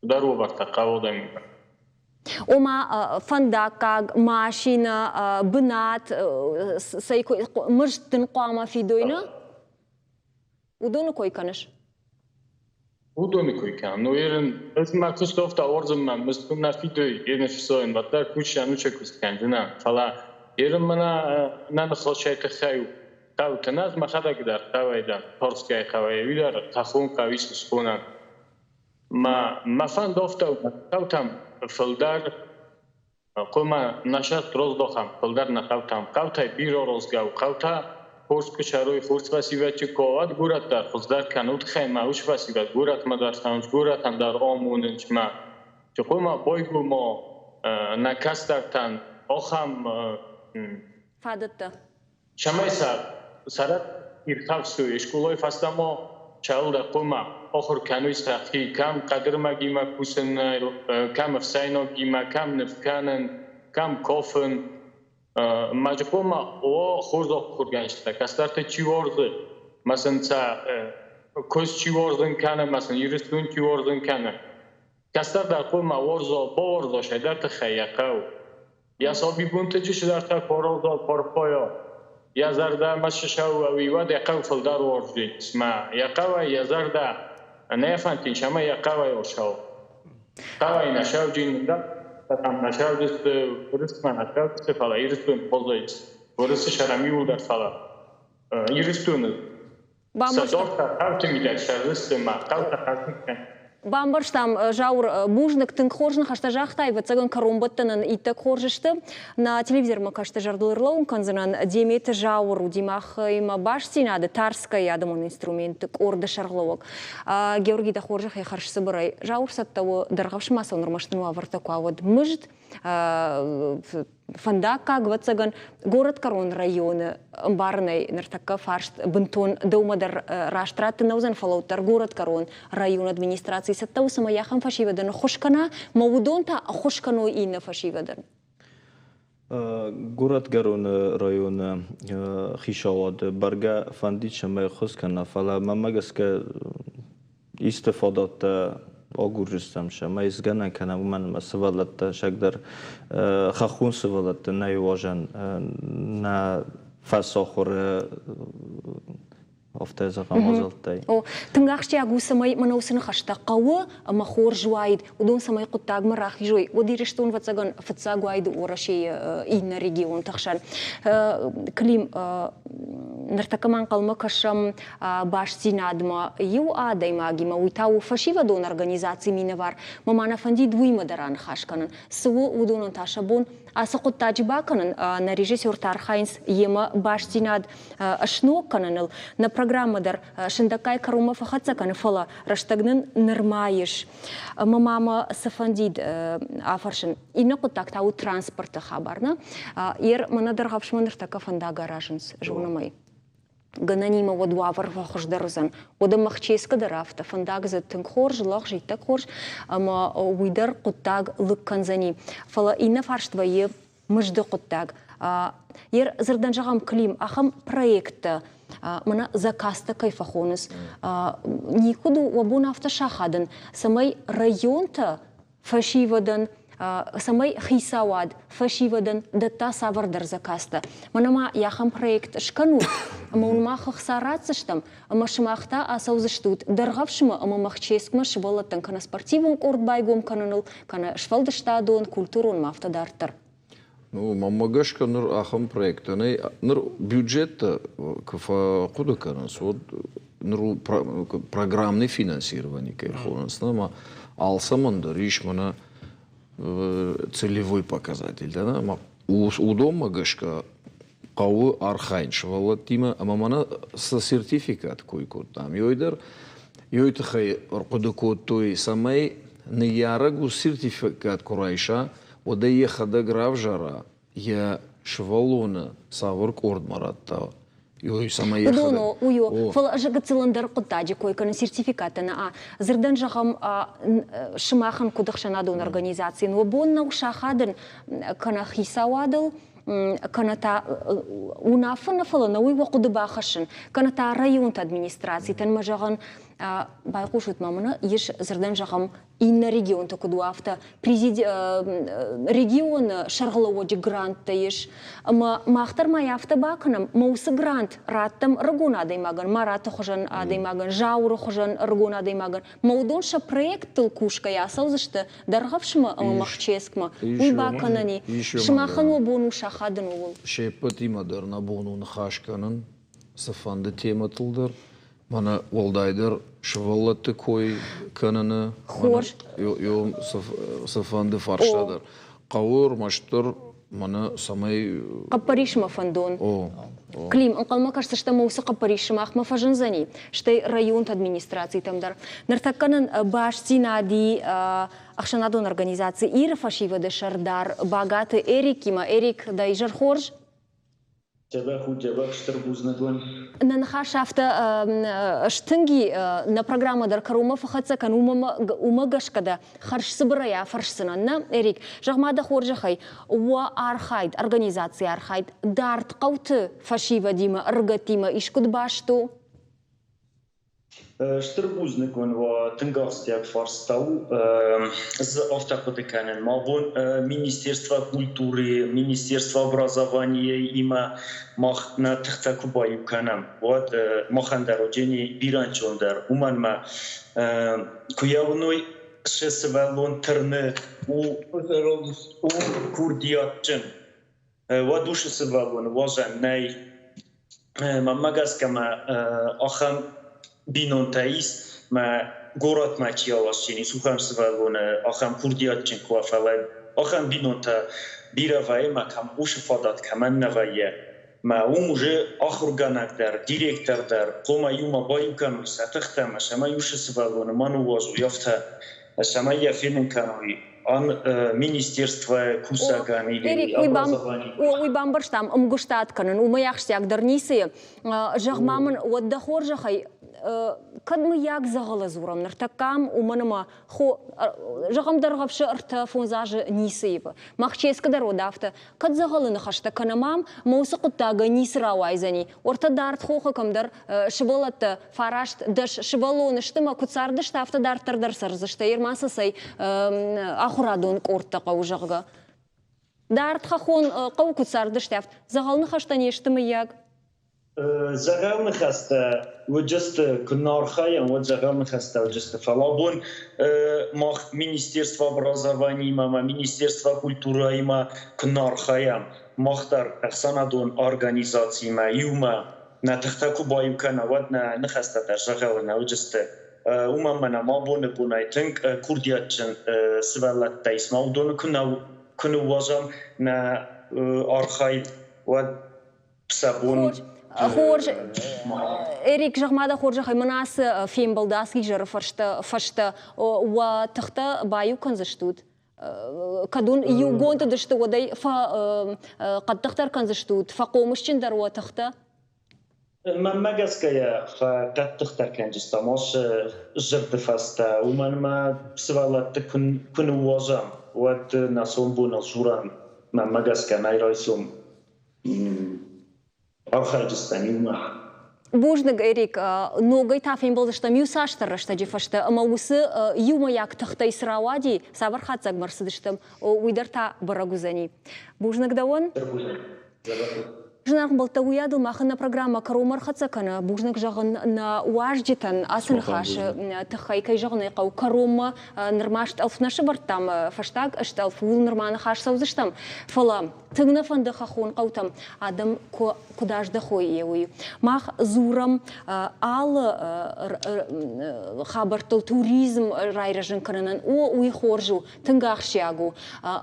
дӕр уавӕртӕ хъӕуы адӕмимӕ. Ома фӕндаггаг, машинӕ, бынат, цӕй мызд дын хъуамӕ фидой, нӕ? Уыдоны кой кӕныс? Уыдоны кой кӕнын. Ну, ерын, ӕз мӕ куыст офта уарзын, мӕ мызд куы нӕ фидой, ерын фысойын, уӕддӕр кусӕн уыцы куыст кӕндзынӕн. Фӕлӕ ерын мӕнӕ нӕ ныхасӕй тыххӕй у. Хъӕуты нӕ, ӕз мӕхӕдӕг дӕр хъӕуӕй дӕн, Тарскӕйы хъӕуӕй, уый дӕр хӕххон хъӕу ис схонӕн. Мӕ, мӕ фӕнд афтӕ у, хъӕутӕм фылдӕр Хъуамӕ нӕ сӕрт раздахӕм, фылдӕр нӕ хъӕутӕм. Хъӕутӕй бирӕ аразгӕ у. Хъӕутӕ хорз куы цӕрой, хорз фӕсивӕд чи куы уа, уӕд горӕт дӕр хуыздӕр кӕнут. Ӕмӕ уыцы фӕсивӕд горӕтмӕ дӕр цӕуынц, горӕтӕн дӕр амонынц мӕ. Чи хъуамӕ байгома нӕ кӕстӕртӕн ахӕм фадӕттӕ. Цӕмӕй сӕ цӕрӕт иртӕфсуй, скъолай фӕстӕмӕ цӕуылдӕр хъуамӕ ахуыр кӕной сӕхи, кӕм хъӕдырмӕгимӕ кусын, кӕм ӕфсӕйнагимӕ, кӕм ныв кӕнын, кӕм кафын. Мӕ хъуамӕ уа хорз ахуыргӕнджытӕ, кӕстӕрты чи уарзы, мӕ сын сӕ куыст чи уарзын кӕны, мӕ сын Ирыстон чи уарзын кӕны. Кӕстӕр дӕр хъуамӕ уарза, бауарза сӕдӕр тыххӕй йӕ хъӕу. Йӕ сабибонты чысылӕртӕ фӕраза фӕрхойа, йӕ зӕрдӕмӕ сысӕуӕуи, уӕд йӕ хъӕу фылдӕр уарзид, цымӕ йӕ хъӕуӕй йӕ зӕрдӕ нӕ фӕндид, ӕмӕ йӕ хъӕуӕй ӕрсау. Хъӕуӕй нӕ сауджын нӕ саудзысты, Уырысмӕ нӕ саудзысты, фӕлӕ Ирыстон хъозойц. Уырысы сӕрӕм иууылдӕр фӕлӕ Ирыстоны Бамбӕрстам, Зауыр, бузныг, тынг хорз ныхӕстӕ загътай, ӕвӕццӕгӕн, кӕронбӕттӕнӕн иттӕг хорз сты. Нӕ телевизормӕ кӕсты зӕрдыл ӕрлӕууын кӕндзынӕн Деметы Зауыр уыди махимӕ бастдзинады Тарскӕйы адӕмон инструментты къорды сӕргълӕууӕг. Георгий, дӕ хорзӕхӕй хӕрзцыбырӕй. Зауыр цӕттӕ у дӕргъӕвсмӕ цӕуын ӕрмӕст ын уавӕртӕ куы уӕд мызд, фӕндаггаг, ӕвӕццӕгӕн, горӕтгӕрон районы ӕмбарынӕй ныртӕккӕ фарст бынтон дӕумӕ дӕр раст раттын нӕ уыдзӕн, фӕлӕ уӕддӕр горӕтгӕрон районы администраци цӕттӕ у, цӕмӕй ахӕм фӕсивӕдӕн ӕххуыс кӕна, мӕ уыдон та ӕххуыс кӕной иннӕ фӕсивӕдӕн. Горӕтгӕроны районы хицауад бӕргӕ фӕндид, цӕмӕй ӕххуыс кӕна, фӕлӕ мӕнмӕ гӕсгӕ исты фадӕттӕ агурдзыстӕм, цӕмӕй сгӕнӕн кӕнӕм, уымӕн ӕмӕ сывӕллӕттӕ сӕгдӕр хӕххон сывӕллӕтты нӕй уӕзӕн нӕ. Фӕсахуыры афтӕ зӕгъӕм мадзӕлттӕй. О, тынг ахсджиаг у, цӕмӕй мӕнӕ уыцы ныхӕстӕ хъӕуы ӕмӕ хорз уаид, уыдон цӕмӕй хъуыддагмӕ рахизой, уӕд Ирыстон, ӕвӕццӕгӕн, фыццаг уаид Уӕрӕсейы иннӕ регионты хсӕн. Клим, ныртӕккӕ ма ӕнхъӕлмӕ кӕсӕм бастдзинадмӕ иу адӕймагимӕ, уый та у фӕсивӕдон организацийы минӕвар. Мӕ ма нӕ фӕндид уыимӕ дӕр аныхас кӕнын. Цы у уыдонӕн та сӕ бон ацы хъуыддаджы бакӕнын? Нӕ режиссертӕ архайынц йемӕ бастдзинад сног кӕныныл. Нӕ программӕ дӕр сындӕггай кӕронмӕ фӕхӕццӕ кӕны, фӕлӕ рӕстӕг нын нырма ис. Ӕмӕ ма мӕ цы фӕндид афӕрсын. Иннӕ хъуыддаг та у транспорты хабар. Нӕ? Ер мӕнӕ Дӕргъӕвсмӕ ныртӕккӕ фӕндаг аразынц, зонӕм ӕй. Гӕнӕнимӕ уӕд уавӕр фӕхуыздӕр уыдзӕн. Уӕдӕ Махческы дӕр афтӕ, фӕндаг дзы тынг хорз, лӕгъз, иттӕг хорз, ӕмӕ уый дӕр хъуыддаг лыг кӕндзӕни. Фӕлӕ иннӕ фарст вӕййы мызды хъуыддаг. Ер дзырдӕн зӕгъӕм, Клим, ахӕм проекттӕ, мӕнӕ заказтӕ кӕй фӕхонынц, никуыд у уӕ бон афтӕ сахадын, цӕмӕй районтӕ фӕсивӕдӕн, цӕмӕй хицауад фӕсивӕдӕн дӕтта цавӕрдӕр заказтӕ. Мӕнӕ ма ахӕм проект скӕнут, ӕмӕ уын мах ӕхца ратдзыстӕм, ӕмӕ сымах та ацӕудзыстут Дӕргъӕвсмӕ ӕмӕ Махческмӕ сывӕллӕттӕн кӕнӕ спортивон къорд байгом кӕныныл, кӕнӕ сфӕлдыстадон, культурон ма афтӕ дарддӕр. Ну, мӕнмӕ гӕсгӕ ныр ахӕм проекттӕ нӕй. Ныр бюджеттӕ куы фӕхъуыды кӕнынц, уӕд ныр у программный финансирование кӕй хонынц, ӕмӕ алцӕмӕн дӕр ис мӕнӕ целевой показатель дӕр ӕмӕ уыдонмӕ гӕсгӕ хъӕуы архайын сывӕллӕттимӕ ӕмӕ мӕнӕ цы сертификат кой кодтам, ёй дӕр ёй тыххӕй ӕрхъуыды кодтой, цӕмӕй ныййарӕг уыцы сертификат куы райса, уӕд ӕй йӕхӕдӕг равзара, йӕ сывӕллоны цавӕр къордмӕ радта, цӕмӕй Уыдон уый у, фӕлӕ ӕз гыццыл ӕндӕр хъуыддаджы кой кӕнын сертификаттӕ нӕ. Дзырдӕн зӕгъӕм, сымахӕн куыд ӕхсӕнадон организацийӕн уӕ бон нӕу сахадын кӕнӕ хицауадыл, кӕнӕ та уынаффӕ нӕ, фӕлӕ нӕ уый уӕ хъуыды бахӕссын, кӕнӕ та районты администрацитӕн мӕ зӕгъӕн, байхъусут ма мӕнӕ, ис дзырдӕн зӕгъӕм, иннӕ регионты куыд у, афтӕ регионы сӕргълӕууӕджы гранттӕ ис. Ӕмӕ мах дӕр ма афтӕ бакӕнӕм, мӕ уыцы грант раттӕм ӕрыгон адӕймагӕн, Мараты хуызӕн адӕймагӕн, Зауыры хуызӕн ӕрыгон адӕймагӕн. Мӕ уыдон сӕ проекттыл кусгӕйӕ ацӕудзысты Дӕргъӕвсмӕ ӕмӕ Махческмӕ. Уый бакӕнӕн и. Сымахӕн уӕ бон у сахадын ууыл. Се ппӕтимӕ дӕр нӕ бон у ныхас кӕнын цыфӕнды темӕтыл дӕр. Мӕнӕ уӕлдайдӕр сывӕллӕтты кой кӕныны Хорз. цыфӕнды фарста дӕр. Хъӕуы ӕрмӕстдӕр мӕнӕ цӕмӕй... Хъӕппӕрисмӕ фӕндон. Клим, ӕнхъӕлмӕ кӕсдзыстӕм уыцы хъӕппӕрис сымахмӕ фӕзындзӕни, стӕй районты администрацитӕм дӕр. Ныртӕккӕ нын бастдзинад и ӕхсӕнадон организаци Иры фӕсивӕды сӕрдар Багаты Эрикимӕ. Эрик, дӕ изӕр хорз. Дзӕбӕх у, дзӕбӕх, стыр бузныг уын. Нӕ ныхас афтӕ стынг и, нӕ программӕ дӕр кӕронмӕ фӕхӕццӕ кӕн, уымӕ гӕсгӕ дӕ хӕрзцыбырӕй афӕрсдзынӕн, нӕ, Эрик? Зӕгъ-ма дӕ хорзӕхӕй, уӕ архайд, организацийы архайд дард хъӕуты фӕсивӕдимӕ, ӕрыгӕттимӕ искуыд баст у? Стыр бузныг уын уӕ тынг ахсджиаг фарста у. Ӕз афтӕ хъуыды кӕнын, мӕ бон Министерство культуры, Министерство образования-имӕ мах нӕ тыхтӕ куы баиу кӕнӕм, уӕд махӕн дӕр уыдзӕни бирӕ ӕнцондӕр. Уымӕн ӕмӕ куы йӕ уыной, сӕ сывӕллон тырны, у курдиатджын, Уӕд уыцы сывӕллоны уадзӕн нӕй. Мӕнмӕ гӕсгӕ ма ахӕм бинонтӕ ис, мӕ горӕтмӕ чи аласдзӕнис, ахӕм сывӕллоны ахӕм курдиатджын куы уа, фӕлӕ ахӕм бинонтӕ бирӕ вӕййы ӕмӕ кӕм уыцы фадат кӕмӕн нӕ вӕййы. Мӕ уым уже ахуыргӕнӕг дӕр, директор дӕр хъуамӕ иумӕ баиу кӕной сӕ тыхтӕ ӕмӕ цӕмӕй уыцы сывӕллоны ма ныууадзой, афтӕ, цӕмӕй йӕ фенын кӕной ан министерство кусӕгӕн или образование. Уый бамбӕрстам, ӕмгуыстад кӕнын, уымӕй ахсджиагдӕр ницы. Зӕгъ ма мын, уӕд дӕ хорзӕхӕй, кӕд мыййаг дзӕгъӕлы дзурӕм ныртӕккӕ ам, уымӕн ӕмӕ зӕгъӕм, Дӕргъӕвсы 3-5 азы ницы ивы. Махческы дӕр уӕд афтӕ, кӕд дзӕгъӕлы ныхӕстӕ кӕнӕм ам, мӕ уыцы хъуыддагӕй ницы рауайдзӕни. Уӕртӕ дард хохы кӕмдӕр сывӕллӕттӕ 9-10 сывӕллоны сты мӕ куыд цардысты, афтӕ дарддӕр дӕр цӕрдзысты. Ерма сӕ цӕй ахуырадон къордтӕ хъӕуы, зӕгъгӕ. Дард хӕххон хъӕуы куыд цардысты, афтӕ дзӕгъӕл ныхӕстӕ не сты, мыййаг? Дзӕгъӕл ныхӕстӕ уыдысты, куы нӕ архайӕм, уӕд дзӕгъӕл ныхӕстӕ уыдысты. Фӕлӕ абон мах Министерство образованиимӕ ӕмӕ Министерство культурӕимӕ куы нӕ архайӕм, мах дӕр ӕхсӕнадон организациимӕ иумӕ нӕ тыхтӕ куы баиу кӕнӕм, уӕд нӕ ныхӕстӕ дӕр дзӕгъӕлы нӕ уыдысты. Уымӕн мӕнӕ ма абоны бонӕй тынг курдиатджын сывӕллӕттӕ ис, ма уыдоны куы нӕ куы ныууадзӕм нӕ архайд, уӕд сӕ бон Хорз, Эрик, зӕгъ-ма дӕ хорзӕхӕй, мӕн ацы фембӕлды, ацы изӕры фӕстӕ уӕ тыхтӕ баиу кӕндзыстут? Кӕд уын иугонд уыдысты, уӕд ӕй хъӕддыхдӕр кӕндзыстут, фӕхъомысджындӕр уӕ тыхтӕ? Мӕнмӕ гӕсгӕ йӕ хъӕддыхдӕр кӕнджыстӕм ацы дзырды фӕстӕ, уымӕн ӕмӕ сывӕллӕтты куы ныууадзӕм, уӕд нӕ сомбоныл дзурӕм, мӕнмӕ гӕсгӕ нӕй райсом архайджыстӕм иумӕ. Бузныг, Эрик. Ногӕй та фембӕлдзыстӕм иу цасдӕр рӕстӕджы фӕстӕ ӕмӕ уыцы иумӕйаг тыхтӕй цы рауади, цавӕр хатдзӕгмӕ ӕрцыдыстӕм, уый дӕр та бӕрӕг уыдзӕни. Бузныг дӕуӕн. Зынаргъ ӕмбӕлттӕ, уыйадыл махӕн нӕ программӕ кӕронмӕ ӕрхӕццӕ кӕны. Бузныг зӕгъын нӕ уазджытӕн ацы ныхасы тыххӕй, кӕй зӕгъын ӕй хъӕуы, кӕронмӕ нырма стъӕлф нӕ сӕвӕрдтам, фӕстаг стъӕлф, ууыл нырма ныхас цӕудзыстӕм. Фӕлӕ тынг нӕ фӕнды хӕххон хъӕутӕм адӕм куыд аздӕхой, уый. Мах дзурӕм алы хабӕрттыл туризм райрӕзын кӕнынӕн. О, уый хорз у, тынг ахсджиаг у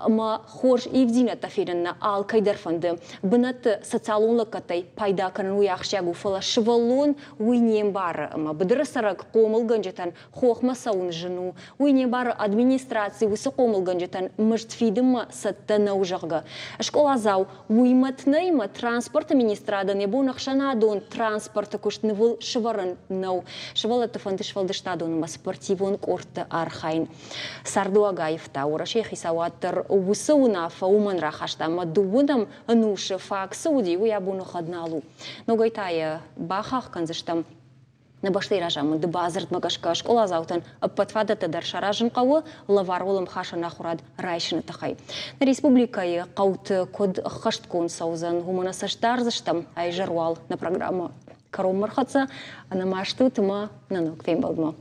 ӕмӕ хорз ивддзинӕдтӕ фенын нӕ алкӕй дӕр фӕнды. Бынӕтты социалон лӕггӕдтӕй пайда кӕнын уый ахсджиаг у, фӕлӕ сывӕллон уый не мбары ӕмӕ быдыры цӕрӕг хъомылгӕнджытӕн хохмӕ цӕуын зын у. Уый не мбары администраци уыцы хъомылгӕнджытӕн мызд фидынмӕ цӕттӕ нӕу, зӕгъгӕ. Скъоладзау уый мӕт нӕй ӕмӕ транспорты министрадӕн йӕ бон ӕхсӕнадон транспорты куыст нывыл сывӕрын нӕу. Сывӕллӕтты фӕнды сфӕлдыстадон ӕмӕ спортивон къордты архайын. Цардуаг аивта Уӕрӕсейы хицауад дӕр уыцы уынаффӕ уымӕн рахаста ӕмӕ дыууынӕм ӕнусы фаг цы уыди, уый абоны хъӕд нал у. Ногӕй та йӕ бахахх кӕндзыстӕм. Нӕ бӕстӕйы разамынды бадзырдмӕ гӕсгӕ скъоладзаутӕн ӕппӕт фадӕттӕ дӕр саразын хъӕуы лӕвар уӕлӕмхасӕн ахуырад райсыны тыххӕй. Нӕ республикӕйы хъӕуты куыд ӕххӕстгонд цӕудзӕн, уымӕ нӕ цӕст дардзыстӕм. Айзӕр уал нӕ программӕ кӕронмӕ рхӕццӕ. Ӕнӕмастут ӕмӕ нӕ ног фембӕлдмӕ.